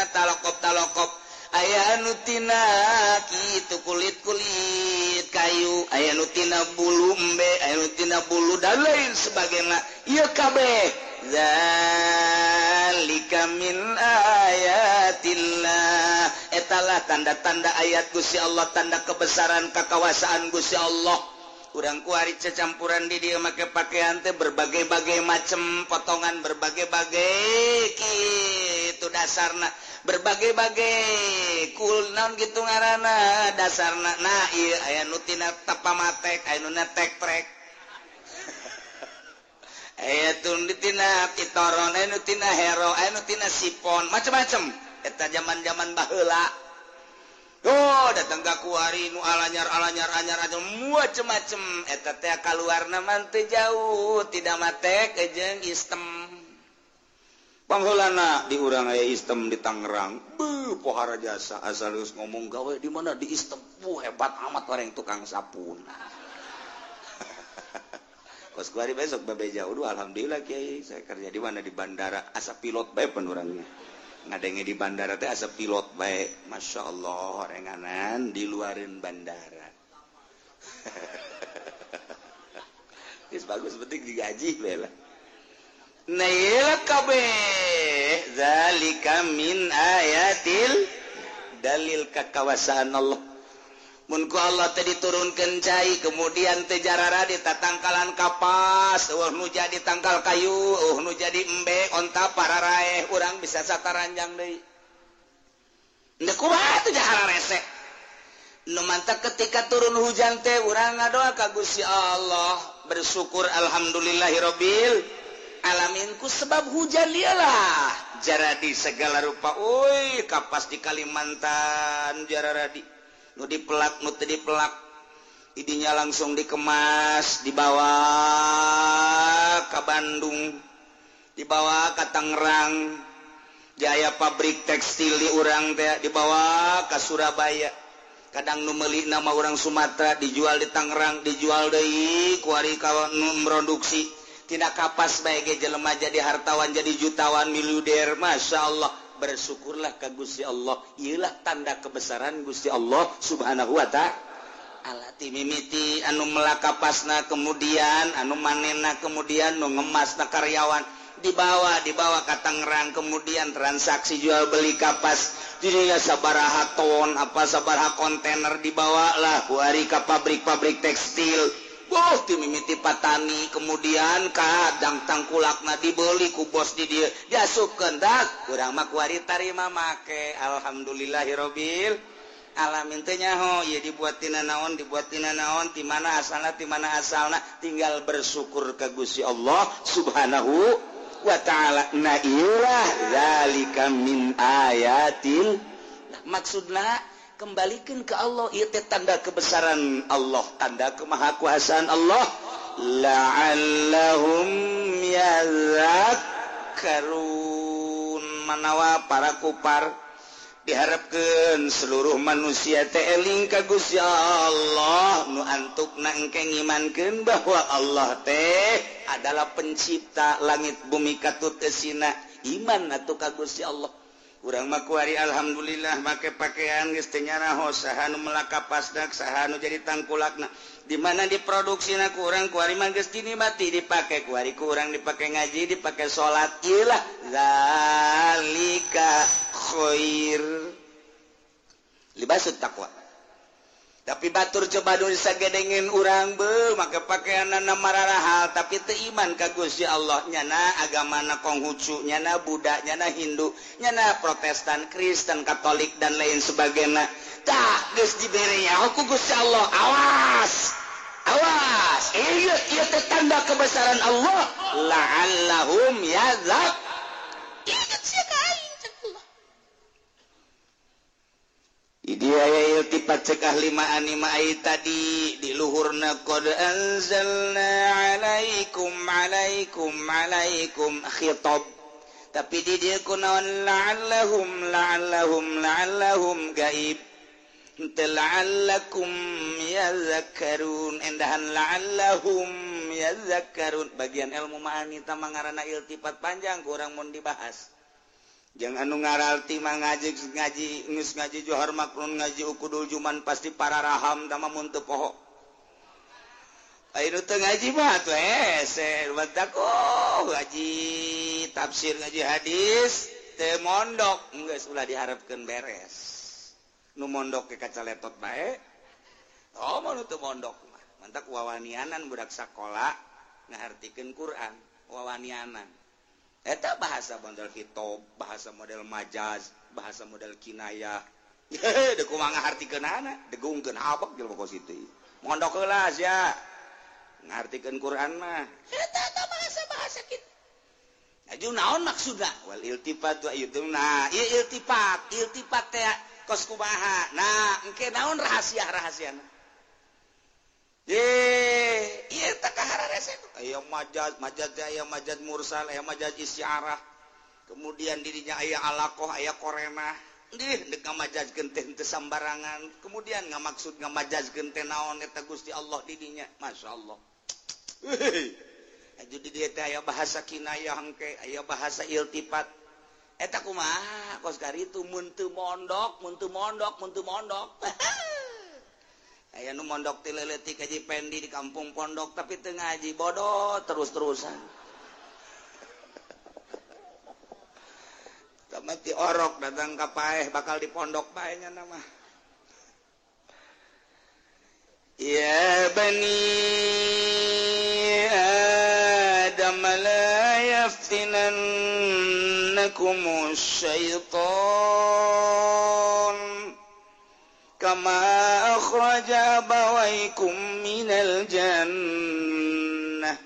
talokop-talokop, aya nu tina kitu kulit-kulit kayu, aya nu tina bulu embe, aya nu tina bulu dan lain sebagainya. Ieu kabeh zalika min ayatillah, etalah tanda-tanda ayat Gusti Allah, tanda kebesaran kekawasaan Gusti Allah. Urang kuari cecampuran di dia make pakaian teh berbagai-bagai macam potongan, berbagai-bagai kitu dasarna, berbagai-bagai kul naon kitu ngaranna dasarna. Nah ieu aya nu tina tapamatek, aya nu tek-trek, aya nu tina pitoron, aya nu tina hero, aya nu tina sipon, macam-macam. Eta zaman-zaman baheula. Oh, datang ka kuari nu alanyar alanyar anyar anyar macem-macem eta teh kaluarna mah teu jauh tidak matek jeung istem. Pangheulana di urang aya istem di Tangerang. Beuh pohara jasa asal geus ngomong gawe di mana di istem. Buh hebat amat orang tukang sapuna. Kos kuari besok babe jauh duh alhamdulillah kiai saya kerja di mana di bandara asa pilot bae pan urangnya. Ngadenge di bandara teh asa pilot bae, Masya Allah renganan di luarin bandara. Geus bagus penting digaji bae lah. Nah ieu kabeh zalika min ayatil dalil kakawasaan Allah. Mun ku Allah teh diturunkeun cai kemudian teh jarara di tatangkalan kapas, eueuh nu jadi tangkal kayu, eueuh nu jadi embe, onta pararaeh urang bisa sataranjang deui. Ndek kumaha teh jahara rese. Nu mantak ketika turun hujan teh urang ngadoa ka Gusti Allah, bersyukur alhamdulillahirabbil alamin ku sebab hujan dialah jaradi segala rupa. Uy, kapas di Kalimantan jaradi. Nu dipelak, nu teu dipelak, idinya langsung dikemas, dibawa ke Bandung, dibawa ke Tangerang, jaya pabrik tekstil di urang teh dibawa ke Surabaya. Kadang nu meuli nama orang Sumatera dijual di Tangerang, dijual deui kuari ka nu produksi. Tina kapas bae ge jelema jadi hartawan, jadi jutawan, miliuder, Masya Allah. Bersyukurlah ke Gusti Allah. Iyalah tanda kebesaran Gusti Allah Subhanahu wa ta'ala. Ti mimiti anu melak kapasna, kemudian anu manena, kemudian nu ngemasna karyawan dibawa ka Tangerang, kemudian transaksi jual beli kapas dirinya sabaraha ton apa sabaraha kontainer dibawa lah ku ari ka pabrik-pabrik tekstil. Boh ti mimiti patani, kemudian kadang tangkulakna dibeli ku bos di dieu diasupkeun dak urang mah kuari tarima make. Alhamdulillahirabbil alamin teh nyaho ieu dibuat tina naon, dibuat tina naon, ti mana asalna, ti mana asalna, tinggal bersyukur ka Gusti Allah Subhanahu wa ta'ala. Na ieulah zalika min ayatil. Maksudna kembalikan ke Allah, ieu teh tanda kebesaran Allah, tanda kemahakuasaan Allah. La'allahum yadhakkarun. Manawa para kupar diharapkeun seluruh manusia teh eling ka Gusti Allah, nu antukna engke ngimankeun bahwa Allah teh adalah pencipta langit bumi katut eusina. Iman atuh ka Gusti Allah. Urang mah kuari alhamdulillah make pakaian geus teu nyaraho saha nu melak kapasna, saha nu jadi tangkulakna, di mana diproduksina ku urang kuari mah geus dinikmati dipake kuari ku urang dipake ngaji, dipake salat. Ieulah zalika khair libasut taqwa. Tapi batur coba nu sagedengin urang beuh make pakaianna mararahal tapi teu iman ka Gusti Allah, nyana agamana Konghucu, nyana Buddha, nyana Hindu, nyana Protestan, Kristen, Katolik dan lain sebagainya. Tah geus dibere nyaho ku Gusti Allah, awas awas, ieu ieu teh tanda kebesaran Allah. La'allahum yadzak. Ingat sia ka aing cek Allah. Dia aya iltifat cek ahli ma'ani ma'ai tadi di luhurna qad anzalna alaikum alaikum alaikum khitab, tapi di dieu kunaon la'allahum la'allahum la'allahum gaib teu la'allakum yazakkarun, endahan la'allahum yazakkarun. Bagian ilmu ma'ani tah mangaranna iltifat panjang kurang mun dibahas. Jangan anu ngaralti mah ngaji ngaji geus ngaji Johar Maknun ngaji Ukudul Juman pasti para raham tama mun teu poho. Aya nu teu ngaji mah atuh hese badak oh ngaji tafsir ngaji hadis teu mondok geus ulah diharapkeun beres. Nu mondok ke kaca letot bae. Oh mun teu mondok mah mantak wawanianan budak sakola ngahartikeun Quran wawanianan. Eta bahasa model khitab, bahasa model majaz, bahasa model kinayah. Deuk kumaha ngahartikeunana, degungkeun abek jelema kos kitu. Mondok heula sia. Ngahartikeun Quran mah. Eta eta bahasa-bahasa kitu. Aju naon maksudna? Wal iltifat wa itu. Nah, ieu iltifat, iltifat teh kos kumaha. Nah, engke naon rahasia-rahasiana? Ieu teh kahararese. Aya majaz, majaz teh aya majaz mursal, aya majaz isyarah. Kemudian dirinya aya alaqah, aya korenah. Dih deuk ngamajazkeun teh teu sambarangan. Kemudian ngamaksud ngamajazkeun teh naon eta Gusti Allah di dinya. Masyaallah. Aju di dieu teh aya bahasa kinayah engke, aya bahasa iltifat. Eta kumaha kos karitu mun teu mondok, mun teu mondok, mun teu mondok. Aya nu mondok ti leutik haji Pendi di kampung pondok tapi teu ngaji bodoh terus-terusan. Tamat di orok datang ka paeh bakal di pondok pae nya mah. Ya bani Adam la yaftinannakum syaitan kama akhraja abawaykum minal jannah.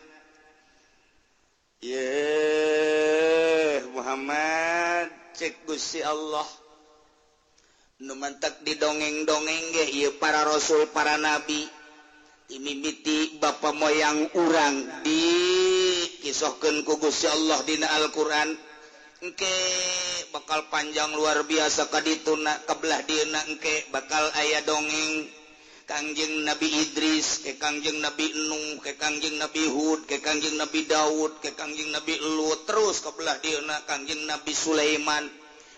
Ya Muhammad, cek Gusti Allah nu mantak didongeng-dongeng ge ieu para rasul para nabi dimimiti bapa moyang urang dikisohkeun ku Gusti Allah dina Al-Qur'an. Engke bakal panjang luar biasa ka dituna kabelah dieuna engke bakal aya dongeng Kangjeng Nabi Idris, ke Kangjeng Nabi Nuh, ke Kangjeng Nabi Hud, ke Kangjeng Nabi Daud, ke Kangjeng Nabi Lut, terus kabelah dieuna Kangjeng Nabi Sulaiman.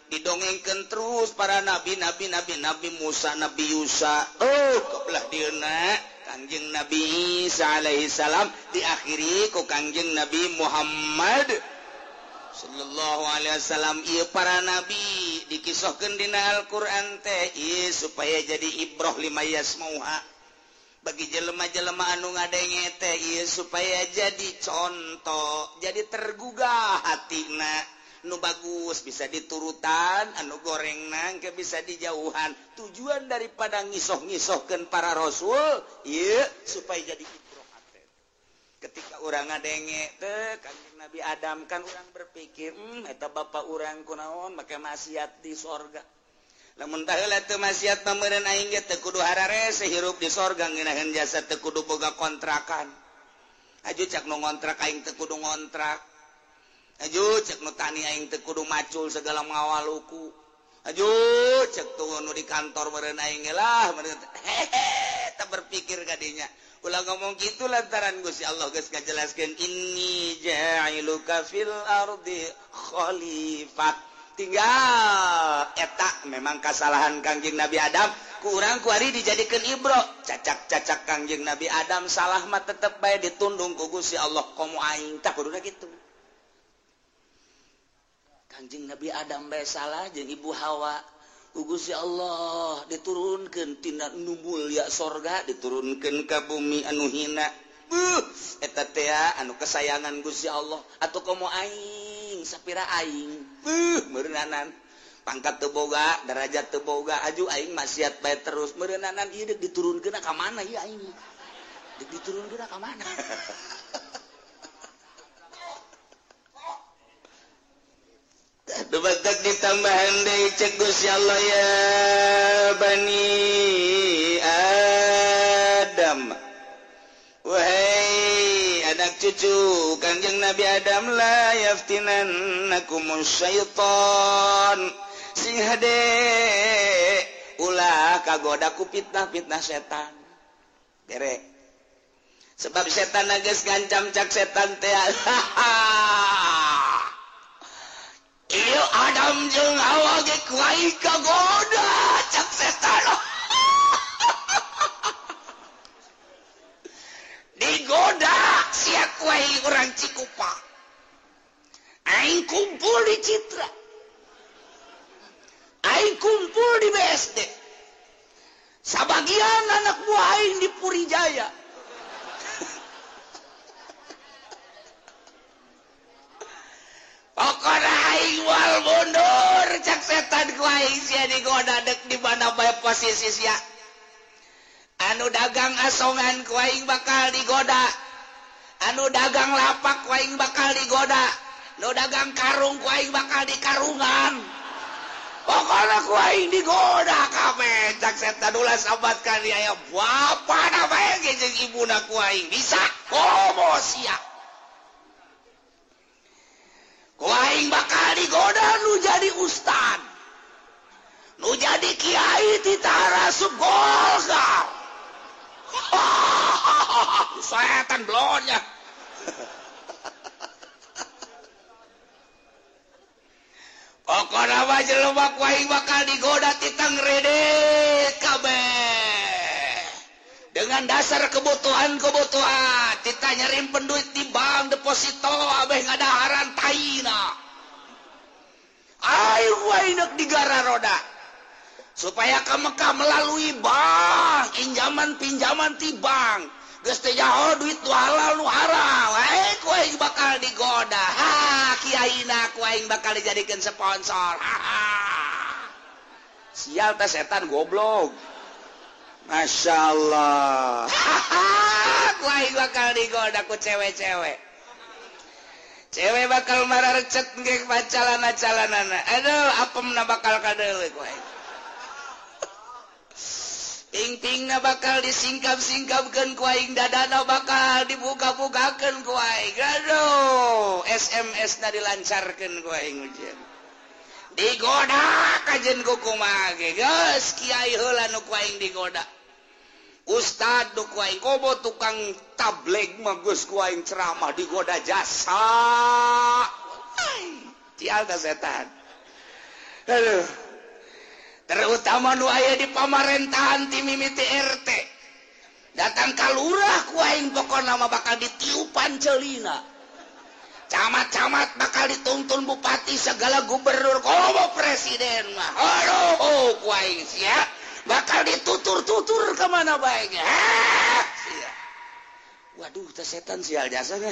Didongengkeun terus para nabi, nabi, nabi, Nabi Musa, Nabi Yusa, oh kebelah dieuna Kangjeng Nabi Isa alaihi salam, diakhiri ku Kangjeng Nabi Muhammad sallallahu alaihi wasallam. Ieu para nabi dikisohkeun dina Al-Qur'an teh ieu supaya jadi ibroh lima yasmauha bagi jelema-jelema anu ngadenge teh ieu supaya jadi contoh, jadi tergugah hatina. Nu bagus bisa diturutan, anu goreng nangke bisa dijauhan. Tujuan daripada ngisoh-ngisohkeun para rasul ieu supaya jadi ibroh hate. Ketika urang ngadenge teh Kangjeng Nabi Adam kan urang berpikir, eta bapa urang kunaon make maksiat di sorga. Lamun baheula teu maksiat mah meureun aing ge teu kudu hararese hirup di sorga ngeunaheun jasa teu kudu boga kontrakan. Aju cak nu ngontrak aing teu kudu ngontrak. Aju cek nu tani aing teu kudu macul segala ngawaluku. Aju cek tuh nu di kantor meureun aing lah meureun hehe teu berpikir kadinya. Ulah ngomong kitu lantaran Gusti Allah geus ngajelaskeun inni ja'iluka fil ardi khalifah. Tinggal eta memang kasalahan Kangjeng Nabi Adam ku urang kuari dijadikeun ibro. Cacak-cacak Kangjeng Nabi Adam salah mah tetep bae ditundung ku Gusti Allah komo aing tah kuduna kitu. Kangjeng Nabi Adam bae salah jeung Ibu Hawa ku Gusti Allah diturunkeun tina nu mulya sorga diturunkeun ka bumi anu hina. Beuh eta teh anu kesayangan Gusti Allah atuh komo aing sapira aing. Beuh meureunnanan pangkat teu boga, derajat teu boga, aju aing maksiat bae terus meureunnanan ieu deuk diturunkeun ka mana ieu aing? Deuk diturunkeun ka mana? Dubatak ditambahan deui cek Gusti Allah ya bani Adam. Wahai anak cucu Kangjeng Nabi Adam la yaftinannakum syaitan. Sing hade ulah kagoda ku fitnah-fitnah setan. Bere. Sebab setan geus ngancam cak setan teh. Ieu Adam jeung Hawa ge ku aing kagoda cak setan. Digoda sia ku aing urang Cikupa. Aing kumpul di Citra. Aing kumpul di BSD. Sabagian anak buah aing di Purijaya. Pokona aing moal mundur cak setan ku aing sia digoda dek di mana bae posisi sia. Anu dagang asongan ku aing bakal digoda. Anu dagang lapak ku aing bakal digoda. Nu dagang karung ku aing bakal dikarungan. Pokona ku aing digoda kabeh cak setan ulah sabat ka aya bapana bae ge jeung ibuna ku aing bisa komo sia. Ku aing bakal digoda nu jadi ustad, nu jadi kiai titara asup Golkar. Setan blonnya. Pokona mah jelema ku aing bakal digoda titang rede kabeh. Dengan dasar kebutuhan-kebutuhan, kita nyerimpen duit di bank deposito abeh ngadaharan taina. Ayo wae nek digara roda. Supaya ke Mekah melalui bank, pinjaman pinjaman ti bank. Geus teh nyaho duit nu halal nu haram. Eh, ku aing bakal digoda. Ha, kiaina ku aing bakal dijadikeun sponsor. Ha, ha. Sial teh setan goblok. Masya Allah. Ku aing bakal digoda ku cewek-cewek. Cewek bakal mararecet ngek pacalana-calanana. Aduh, apemna bakal kadeuleu ku aing. Ping-pingna bakal disingkap-singkapkeun ku aing, dadana bakal dibuka-bukakeun ku aing. Aduh, SMS-na dilancarkeun ku aing ujian. Digoda kajen ku kumaha ge. Geus kiai heula nu ku aing digoda. Ustad nu ku aing komo tukang tabligh mah geus ku aing ceramah digoda jasa. Cial ta setan. Aduh. Terutama nu aya di pamarentahan ti mimiti RT. Datang ka lurah ku aing pokona mah bakal ditiupan celina. Camat-camat bakal dituntun bupati segala gubernur komo presiden mah. Aduh, ku aing sia bakal ditutur-tutur ka mana bae ge. Sia. Waduh, teh setan sial jasa ge.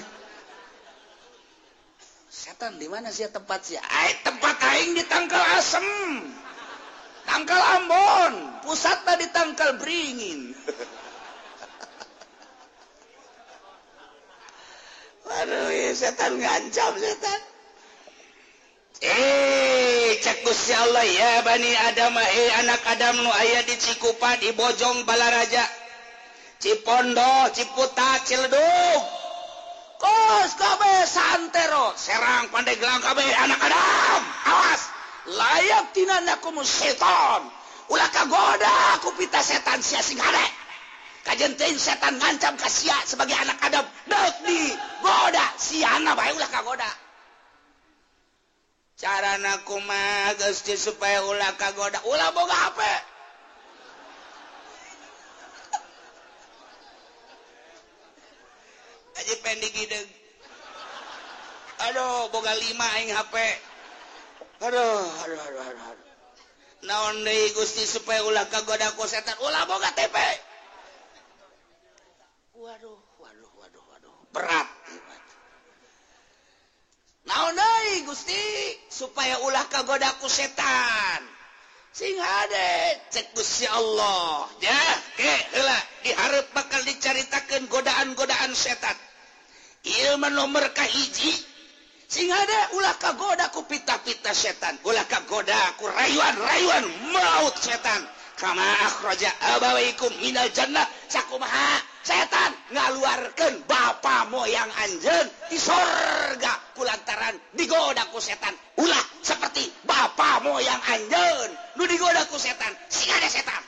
Setan di mana sia tempat sia? Ai tempat aing di Tangkal Asem. Tangkal Ambon, pusatna di Tangkal Beringin. Waduh, setan ngancam setan. Cek Gusti Allah ya Bani Adam, anak Adam nu aya di Cikupa, di Bojong Balaraja, Cipondo, Ciputat, Ciledug, kos kabeh santero, Serang, Pandeglang kabeh anak Adam, awas. Layak tinanakum setan, ulah kagoda ku pita setan sia sing hade. Kajen teuing setan ngancam ka sia sebagai anak Adam, deuk digoda siana bae ulah kagoda. Carana kumaha geus supaya ulah kagoda, ulah boga HP. Aji pendik hideung. Aduh, boga 5 aing HP. Aduh, aduh, aduh, aduh, aduh. Naon deui Gusti supaya ulah kagoda ku setan, ulah boga TV. Waduh, waduh, waduh, waduh. Berat. Naon deui Gusti supaya ulah kagoda ku setan. Sing hade cek Gusti Allah. Ya, ke heula dihareup bakal dicaritakeun godaan-godaan setan. Ieu mah nomor kahiji. Sing ada ulah kagoda ku pita-pita setan, ulah kagoda ku rayuan-rayuan maut setan. Kama akhraja abawaikum minal jannah, sakumaha setan ngaluarkeun bapa moyang anjeun di sorga kulantaran digoda ku setan. Ulah seperti bapa moyang anjeun nu digoda ku setan. Sing ada setan.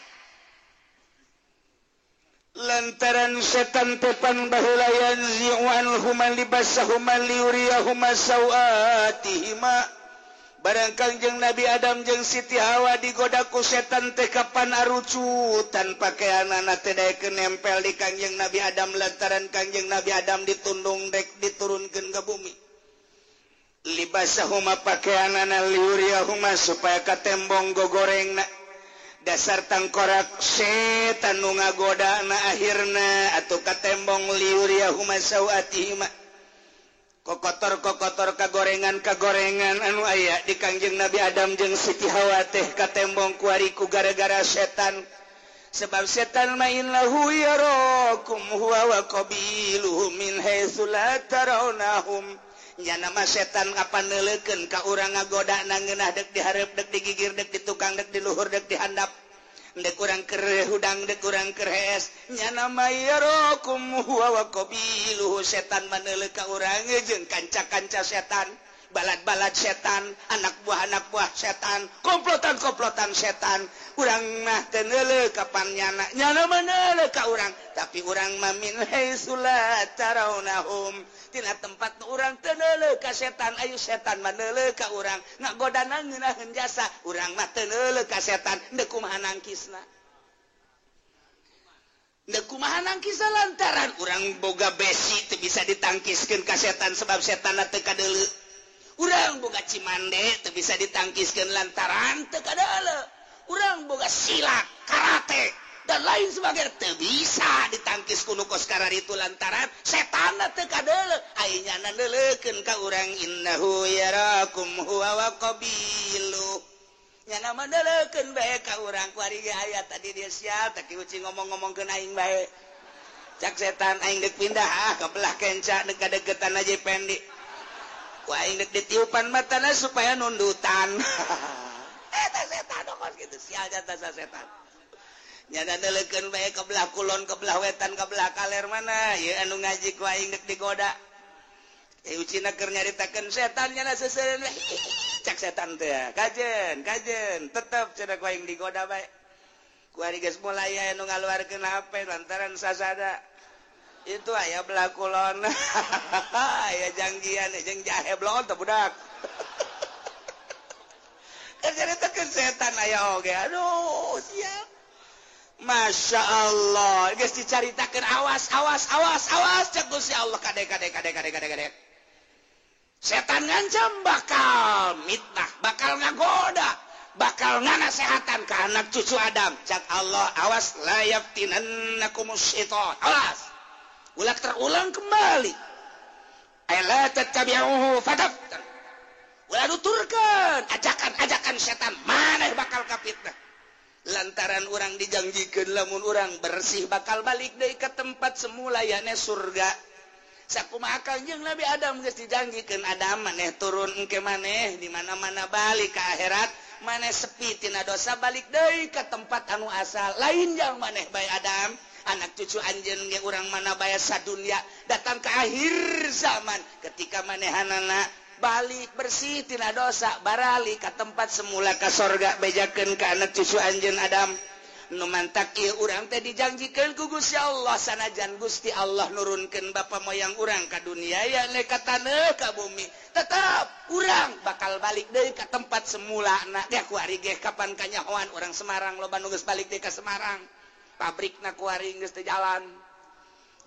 Lantaran setan tepan baheula yanzi'u anhuma libasahuma liyuriyahuma sawatihima. Barang Kangjeng Nabi Adam jeung Siti Hawa digoda ku setan teh kapan arucutan pakaianana teh daekeun nempel di Kangjeng Nabi Adam lantaran Kangjeng Nabi Adam ditundung dek diturunkeun ka bumi. Libasahuma pakaianana liyuriyahuma supaya katembong gogorengna. Dasar tangkorak setan nu ngagodana akhirna atuh katembong liuriyahuma sawatihima. Kokotor-kokotor kagorengan-kagorengan anu aya di Kangjeng Nabi Adam jeung Siti Hawa teh katembong kuari ku gara-gara setan. Sebab setan main lahu yarakum huwa wa qabiluhu min haitsu la tarawnahum. Nya nama setan apa neuleukeun ka urang ngagodana ngeunah deuk dihareup deuk digigir deuk ditukang deuk diluhur deuk dihandap deuk urang keur hudang deuk urang keur hees. Nya nama yarakum huwa wa qabiluhu, setan maneuleuh ka urang jeung kanca-kanca setan, balad-balad setan, anak buah-anak buah setan, komplotan-komplotan setan. Urang mah teu neuleuh kapan nyana, nyana mah neuleuh ka urang, tapi urang mah min haitsu la tarawnahum. Tina tempat nu urang teu neuleuh ka setan, ayu setan mah neuleuh ka urang, ngagodana ngeunaheun jasa, urang mah teu neuleuh ka setan, deuk kumaha nangkisna. Deuk kumaha nangkisna lantaran urang boga besi teu bisa ditangkiskeun ka setan sebab setanna teu kadeuleu. Urang boga cimande teu bisa ditangkiskeun lantaran teu kadeuleu. Urang boga silat, karate, dan lain sebagainya. Teu bisa ditangkis ku nu kos kararitu lantaran setan teu kadeuleu. Ai nyana neuleukeun ka urang, innahu yarakum huwa wa qabilu. Nyana mah neuleukeun bae ka urang. Kuari ge aya tadi dia sial, tak uci ngomong-ngomongkeun aing bae. Cak setan, aing dek pindah ah ka belah kenca, dek kadeketan aja pendi. Ku aing dek ditiupan matana supaya nundutan. Eta setan kos kitu, sial jata setan. Nyana neuleukeun bae ka belah kulon, ka belah wetan, ka belah kaler, mana ieu anu ngaji ku aing dek digoda. Eh, ucina keur nyaritakeun setan, nyana seseureun, cak setan teh, kajen kajen tetep cenah ku aing digoda bae. Ku ari geus mulai aya nu ngaluarkeun HP lantaran sasada itu aya belah kulon, aya janggian jeung jahe blon teh budak. Keur nyaritakeun setan aya oge, aduh siap. Masya Allah, geus dicaritakeun, awas awas awas awas, cek Gusti Allah, kade kade kade kade kade kade. Setan ngancam bakal mitnah, bakal ngagoda, bakal nganasehatan ke anak cucu Adam. Cak Allah, awas, la yaftinannakumus syaitan. Awas. Ulah terulang kembali. Ay la tattabi'uhu fataftan. Ulah nuturkeun ajakan-ajakan setan, maneh bakal kafitnah. Lantaran urang dijanjikan lamun urang bersih bakal balik deui ke tempat semula, yakni surga. Sakumaha Kanjeng Nabi Adam geus dijanjikeun, Adam, maneh turun engke, maneh di mana-mana balik ke akhirat, maneh sepi tina dosa, balik deui ke tempat anu asal. Lain jang maneh bae Adam, anak cucu anjeun ge urang mana bae sadunya datang ke akhir zaman, ketika manehanana balik bersih tina dosa, barali ke tempat semula, ke sorga. Bejakeun ke anak cucu anjeun Adam. Nu mantak ieu urang teh dijanjikeun ku Gusti Allah, sanajan Gusti Allah nurunkeun bapa moyang urang ka dunia, yakni ka taneuh, ka bumi, tetap urang bakal balik deui ka tempat semula. Na ge kuari ge kapan kanyahoan urang Semarang loba nu geus balik deui ka Semarang, pabrikna kuari geus teu jalan.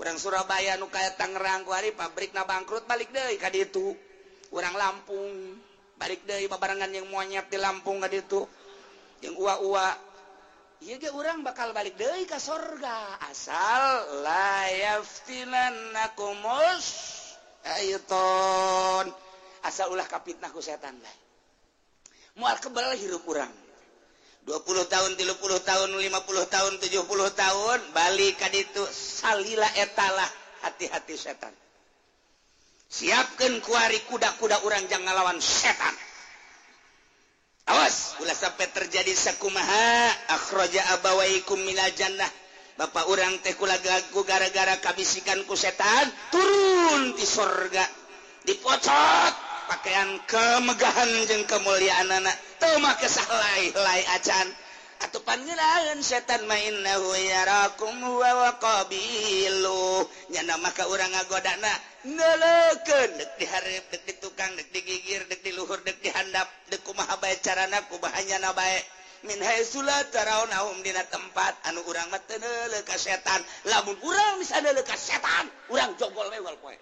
Urang Surabaya nu kaya Tangerang kuari pabrikna bangkrut, balik deui ka ditu. Urang Lampung balik deui babarengan yang monyet di Lampung ka ditu, yang ua-ua. Ieu ge urang bakal balik deui ka sorga asal la yaftinannakumus syaiton, asal ulah kapitnah ku setan bae. Moal kebal hirup urang 20 tahun, 30 tahun, 50 tahun, 70 tahun balik ka ditu. Salila etalah hati-hati setan. Siapkeun kuari kuda-kuda urang jangan ngalawan setan. Awas ulah sampai terjadi sakumaha akhraja abawaikum minal jannah. Bapak urang teh ku gara-gara kabisikan ku setan turun di sorga, dipocot pakaian kemegahan jeung kemuliaan anak teu make sahlai-lai acan. Atuh pangeunaheun setan mah, innahu yarakum huwa wa qabilu. Nyana maka urang ngagodana neuleukeun, dek dihareup, dek di tukang, dek digigir, dek di luhur, dek dihandap, dek kumaha bae carana, kumaha nyana bae, min haitsu la tarawnahum, dina tempat anu urang mah teu neuleuh ka setan. Lamun urang bisa neuleuh ka setan, urang jogol we unggal poe,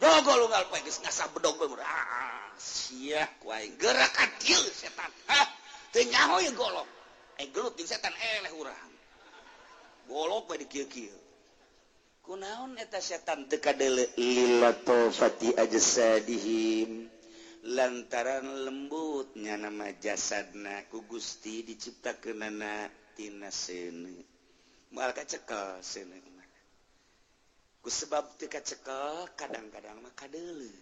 jogol unggal poe, geus ngasah bedog we. Ah, sia ku aing gerak ka dieu setan, hah, teu nyaho ye golok. Eh, gelut jeung setan, eleh urang, golok we di kieu-kieu. Kunaon eta setan teu kadeuleu? Lilatofati ajsadihim, lantaran lembutnya nama jasadna ku Gusti diciptakeunana tina seuneu, moal kacekel seuneu mah. Ku sebab teu kacekel, kadang-kadang mah kadeuleu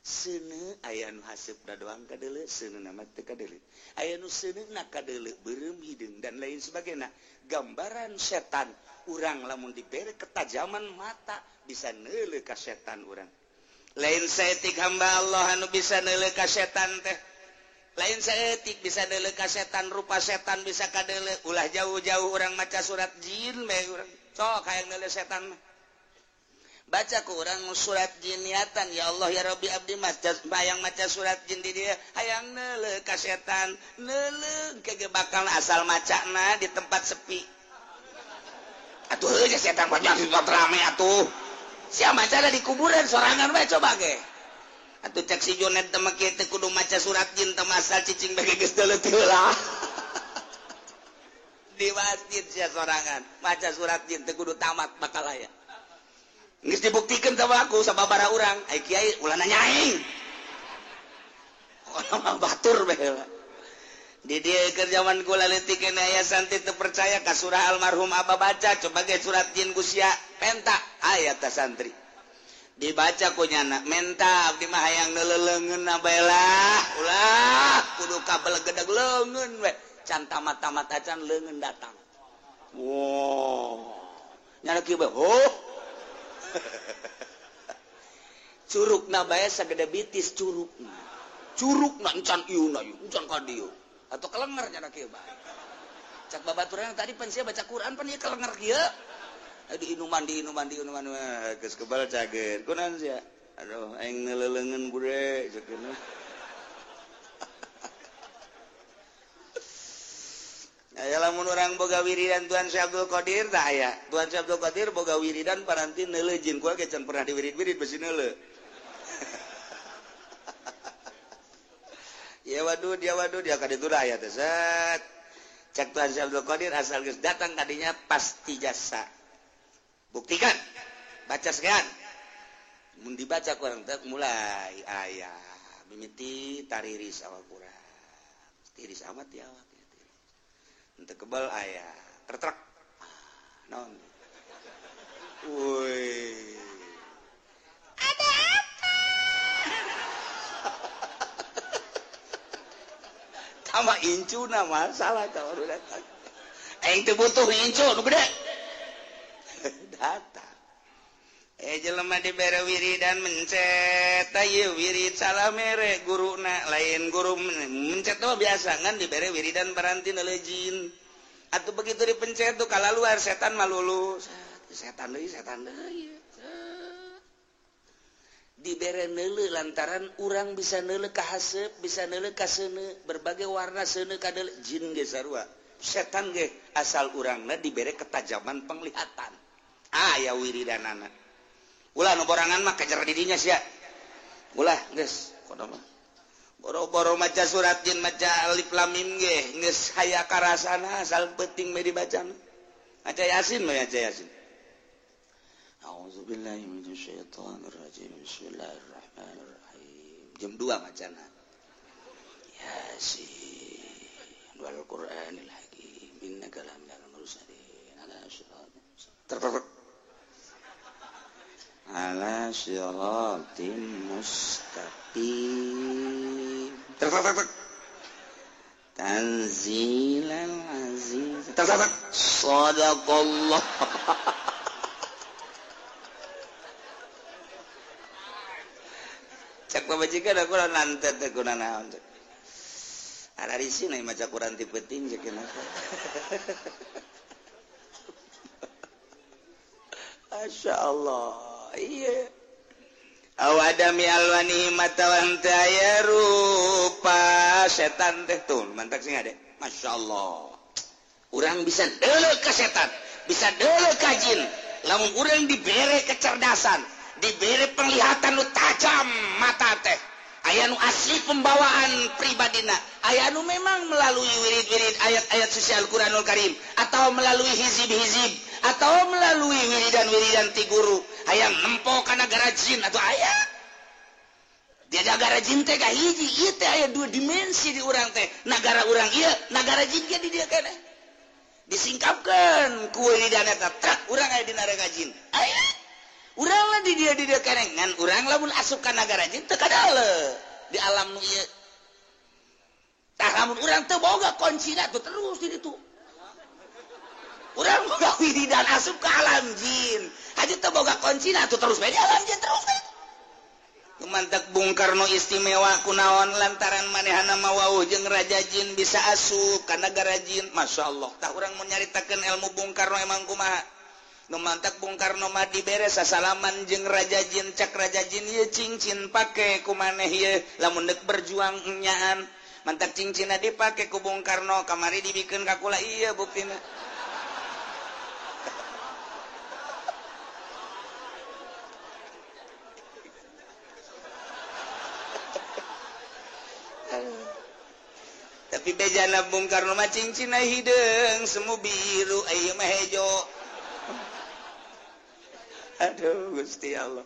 seuneu. Aya nu haseupna doang kadeuleu, seuneu mah teu kadeuleu. Aya nu seuneuna kadeuleu, beureum hideung dan lain sebagainya. Gambaran setan urang lamun diberi ketajaman mata bisa neuleuh ka setan urang. Lain saeutik hamba Allah anu bisa neuleuh ka setan teh, lain saeutik bisa neuleuh ka setan, rupa setan bisa kadeuleuh. Ulah jauh-jauh, urang maca surat jin bae urang sok hayang neuleuh setan mah. Baca ku urang surat jin, niatan, ya Allah, ya Rabbi, abdi maca, bayang maca surat jin di dia hayang neuleuh ka setan. Neuleuh ke bakal asal macana di tempat sepi. Atuh heuh setan banyak di tempat rame. Atuh sia maca di kuburan sorangan bae, coba ge. Atuh cek si Jonet teh mah kieu teh kudu maca surat jin teh masal cicing bege geus deuleuh heula. Di masjid sia sorangan maca surat jin teh kudu tamat bakal aya. Geus dibuktikeun sama aku sababaraha urang, ai kiai ulah nanya aing. Pokona mah batur bae heula. Di dieu keur zaman kula leutik keneh aya santri teu percaya ka surah almarhum abah baca coba ge surat jin ku sia penta aya tah santri. Dibaca ku nyana menta abdi mah hayang neuleuleungeun bae lah ulah kudu kabelegedeg leungeun we can tamat-tamat acan leungeun datang. Wow nyana kieu bae oh curugna bae sagede bitis curugna curugna encan ieu na ieu encan ka dieu atau kelenger nyana kieu bae cak babaturan tadi pan sia baca Quran pan ieu kelenger kieu di inuman geus kebal cager kunaon sia aduh aing neuleuleungeun bude ceukna. Aya lamun urang boga wiridan Tuan Syekh Abdul Qadir tah aya Tuan Syekh Abdul Qadir boga wiridan paranti neuleuh jin ku ge can pernah diwirid-wirid besi neuleuh. Ya wadud ya ka ditu aya teh set cak Tuan Syekh Abdul Qadir asal geus datang kadinya pasti jasa. Buktikan baca sekian mun dibaca kurang teh mulai aya mimiti tariris awak kurang tiris amat ya awak tiris henteu kebal aya tertrek naon woi ada apa tama incuna masalah tah datang aing teu butuh incu nu gede datang jelema dibere wiridan mencet ieu wirid salah mere guruna lain guru mencet mah biasa ngan dibere wiridan paranti neuleuh jin atuh begitu dipencet tuh kalaluar setan mah lulus setan deui dibere neuleuh lantaran urang bisa neuleuh ka haseup bisa neuleuh ka seuneu berbagai warna seuneu ka deuleuh jin ge sarua setan ge asal urangna dibere ketajaman penglihatan aya wiridanana ulah nu borangan mah kejar didinya sia ulah geus kono mah boro-boro maca surat jin maca alif lam mim ge geus haya karasana asal penting mah dibaca maca yasin mah maca yasin. A'udzubillahi minasyaitonir rajim bismillahirrahmanirrahim jam 2 macana yasin wal qur'anil hakim innaka laminal mursalin ala siratin ala siratin mustaqim tanzilal aziz sadaqallah. Cak pamajikan aku lantet teh kunaon ada di sini maca Quran ti penting cek kenapa. Masya Allah iya awadami alwani matawan teh aya rupa setan teh tuh mantak sing ade Masya Allah urang bisa deuleuh ka setan bisa deuleuh ka jin lamun urang dibere kecerdasan dibere penglihatan nu tajam mata teh aya nu asli pembawaan pribadina aya nu memang melalui wirid-wirid ayat-ayat suci Al-Qur'anul Karim atau melalui hizib-hizib atau melalui wiridan-wiridan ti guru hayang nempo ka nagara jin atau aya dia nagara jin teh kahiji ieu teh aya dua dimensi di urang teh nagara urang ieu nagara jin ge di dieu keneh disingkapkeun ku wiridan eta truk urang aya di nagara jin aya urang lah di dieu keneh ngan urang lamun asup ka nagara jin teu kadale di alam nu ieu tah lamun urang teu boga kuncina tuh terus di ditu urang boga wiridan asup ke alam jin haji teu boga kuncina tuh terus bae di alam jin terus bae. Mantak Bung Karno istimewa kunaon lantaran manehana mah wauh jeung raja jin bisa asup ka nagara jin Masya Allah tah urang mun nyaritakeun ilmu Bung Karno emang kumaha nu mantak Bung Karno mah dibere sasalaman jeung raja jin cak raja jin ieu cincin pake ku maneh ieu lamun deuk berjuang enyaan mantak cincinna dipake ku Bung Karno kamari dibikeun ka kula ieu buktina. Tapi bejana Bung Karno mah cincina hideung semu biru, ieu mah hejo. Aduh Gusti Allah.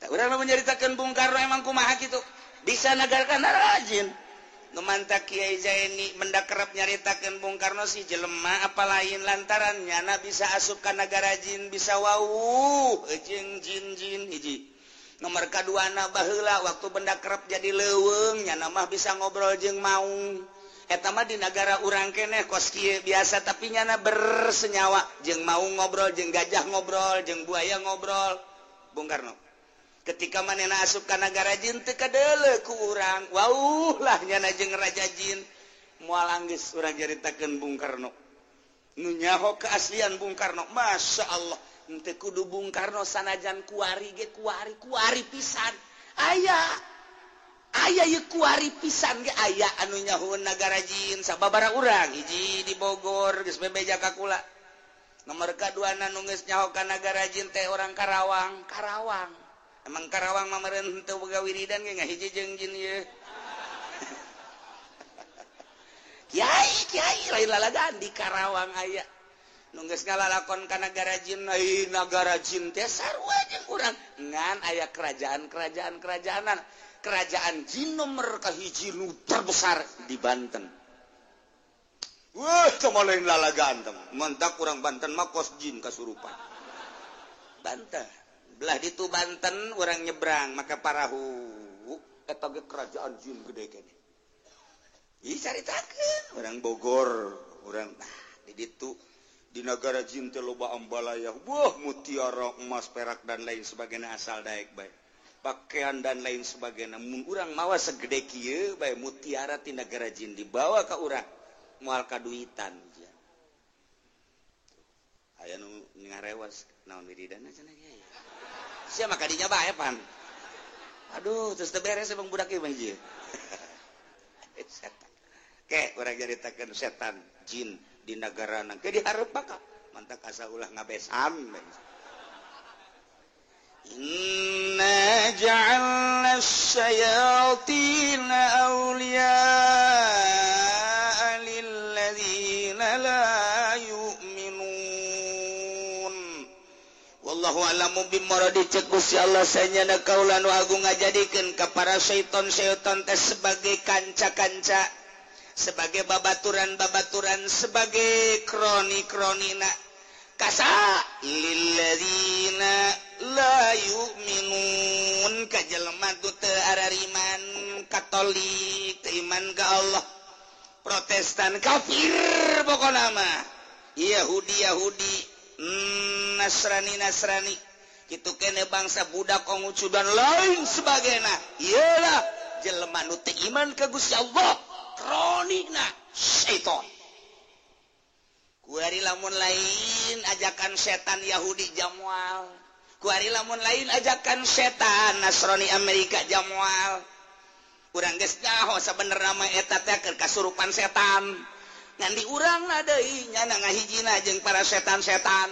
Tak urang mah menyaritakeun Bung Karno emang kumaha kitu. Bisa nagarkan rajin. Nu mantak Kiai Zaini mendak kerep nyaritakeun Bung Karno si jelema apa lain lantaran nyana bisa asup ka nagara jin, bisa wawuh jeung jin-jin hiji. Nomor kaduana baheula waktu benda kerep jadi leuweung nyana mah bisa ngobrol jeung maung. Eta mah di nagara urang keneh kos kieu biasa tapi nyana bersenyawa jeung maung ngobrol, jeung gajah ngobrol, jeung buaya ngobrol. Bung Karno ketika manehna asup ka nagara jin teu kadeuleu ku urang. Wauh lah nyana jeung raja jin. Moal anggeus urang nyaritakeun Bung Karno. Nu nyaho keaslian Bung Karno, Masya Allah. Henteu kudu Bung Karno sanajan kuari ge kuari kuari pisan. Aya aya ieu kuari pisan ge aya anu nyahoeun nagara jin sababaraha urang. Hiji di Bogor geus bebeja ka kula. Nomor kaduana nu geus nyaho ka nagara jin teh orang Karawang, Karawang. Emang Karawang mah meureun henteu boga wiridan ge ngahiji jeung jin ieu. Kiai kiai lain lalagaan di Karawang aya. Nu geus ngalalakon ka nagara jin, ai nagara jin teh sarua jeung urang. Ngan aya kerajaan-kerajaan kerajaanan. Kerajaan jin nomor kahiji nu terbesar di Banten. Wah, teu lain lalagaan teh. Mentak urang Banten mah kos jin kasurupan. Banten. Belah ditu Banten urang nyebrang maka parahu eta ge kerajaan jin gede keneh. Ih caritakeun urang Bogor, urang nah di ditu di nagara jin teh loba ambalaya, wah mutiara, emas, perak dan lain sebagainya asal daek bae. Pakaian dan lain sebagainya. Mun urang mawa segede kieu bae mutiara ti nagara jin dibawa ka urang moal kaduitan. Aya nu ngarewas naon wiridanna cenah kieu. Sia mah kadinya bae pan. Aduh, terus teu beres emang budak ieu mah ieu. Setan. Ke urang nyaritakeun setan jin di negara nang ke dihareup maka mantak asa ulah ngabesan. Inna ja'alna asy-syayatina awliya'a lilladzina la yu'minun. Wallahu a'lamu bimuradi cek Gusti Allah sanyana kaula nu agung ngajadikeun ka para syaiton-syaiton teh sebagai kanca-kanca, sebagai babaturan-babaturan, sebagai kroni-kronina. Kasa lilladzina la yu'minun ka jelema tu teu arariman, Katolik teu iman ka Allah, Protestan kafir pokona mah, Yahudi Yahudi, Nasrani Nasrani, kitu kene bangsa budak Konghucu dan lain sebagainya. Iyalah jelema nu teu iman ka Gusti Allah, kronina syaiton. Kuari lamun lain ajakan setan Yahudi jamual, kuari lamun lain ajakan setan Nasrani Amerika jamual. Urang geus nyaho sabenerna mah eta teh keur kasurupan setan. Ngan di urangna deui nyana ngahijina jeung para setan-setan.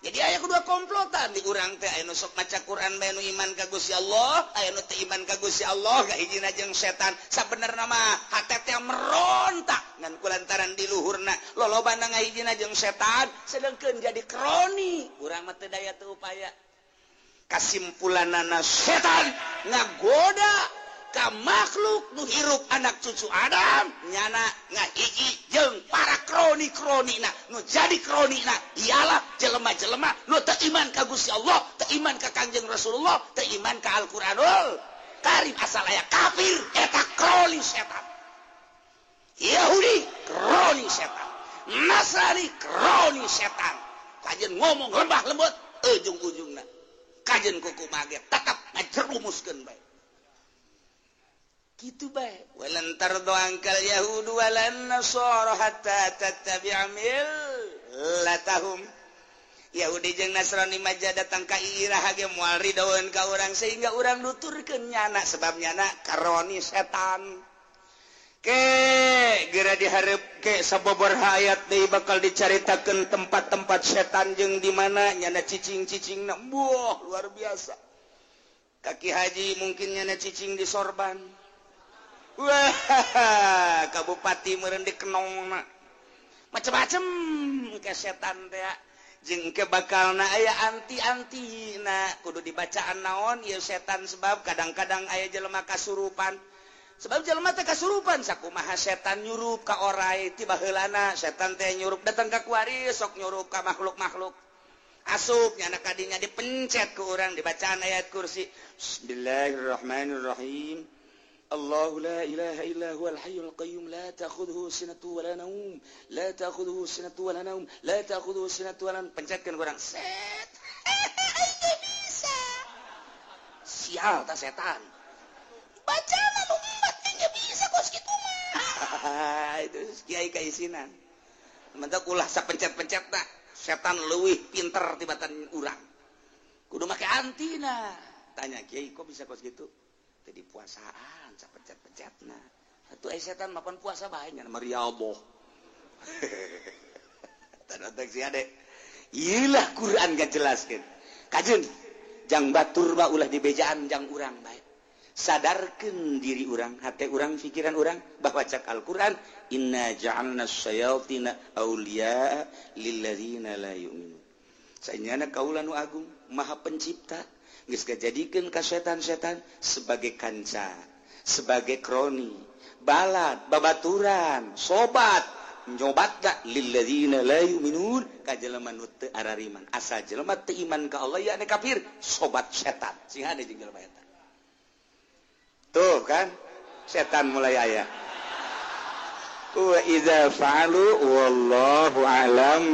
Jadi aya kedua komplotan di urang teh, aya nu sok maca Quran bae nu iman ka Gusti Allah, aya nu teu iman ka Gusti Allah ngahijina jeung setan. Sabenerna mah hate teh merontak ngan kulantaran di luhurna lolobana ngahijina jeung setan sedengkeun jadi kroni. Urang mah teu daya teu upaya. Kasimpulanana setan ngagoda ka makhluk nu hirup anak cucu Adam nyana ngahiji jeung para kroni-kronina nu jadi kronina ialah jelema-jelema nu teu iman ka Gusti Allah, teu iman ka Kangjeng Rasulullah, teu iman ka Al-Qur'anul Karim, asal aya kafir eta kroni setan. Yahudi kroni setan, Nasrani kroni setan. Kajen ngomong lembah lembut ujung-ujungna kajen kuku mage tetap ngajerumuskeun bae. Gitu bae. Walan tardu angkal yahudu walan nasara hatta tattabi'a millatahum. Yahudi jeung Nasrani maja datang ka iraha ge moal ridoeun ka urang sehingga urang nuturkeun nyana sebab nyana karoni setan. Ke geura dihareup ke sababaraha ayat deui bakal dicaritakeun tempat-tempat setan jeung di mana nyana cicing-cicingna. Wah, luar biasa. Kaki haji mungkin nyana cicing di sorban. Wah, ka Bupati meureun dikenongna. Macem-macem ke setan teh jeung ke bakalna aya anti-anti na kudu dibacaan naon ieu setan, sebab kadang-kadang aya jelema kasurupan. Sebab jelema teh kasurupan, sakumaha setan nyurup ka orai ti baheulana, setan teh nyurup datang ka kuari, sok nyurup ka makhluk-makhluk. Asup nyana kadinya dipencet ke orang, dibacaan ayat kursi. Bismillahirrahmanirrahim. Allahu la ilaha illa huwal hayyul qayyum la ta'khudhuhu sinatu wa la naum, la ta'khudhuhu sinatu wa la naum, la ta'khudhuhu sinatu wa la naum. Pencetkeun urang. Set. Aing bisa. Sial ta setan. Bacaan nu empat aing bisa kos kitu mah. Itu kiai kaisinan. Mentak ulah sapencet-pencet ta. Setan leuwih pinter tibatan urang. Kudu make antina. Tanya kiai, kok bisa kos gitu? Tadi puasaan sapencet-pencetna. Atuh ai setan mapan puasa bae nya mariaboh. Tanda si ade. Iyalah Quran ngajelaskeun. Kajeun jang batur mah ulah dibejaan jang urang bae. Sadarkeun diri urang, hati urang, pikiran urang bahwa cak Al-Qur'an inna ja'alna syayatina awliya lilladzina la yu'minun. Sanyana kaula nu agung, Maha Pencipta, geus ngajadikeun ka setan-setan sebagai kanca, sebagai kroni, balad, babaturan, sobat, nyobat lilladzina la yu'minun ka jelema nu teu arariman. Asal jelema teu iman ka Allah ya kafir, sobat setan. Sing hade jeung jelema eta. Tuh kan, setan mulai aya. Wa idza fa'alu wallahu alam.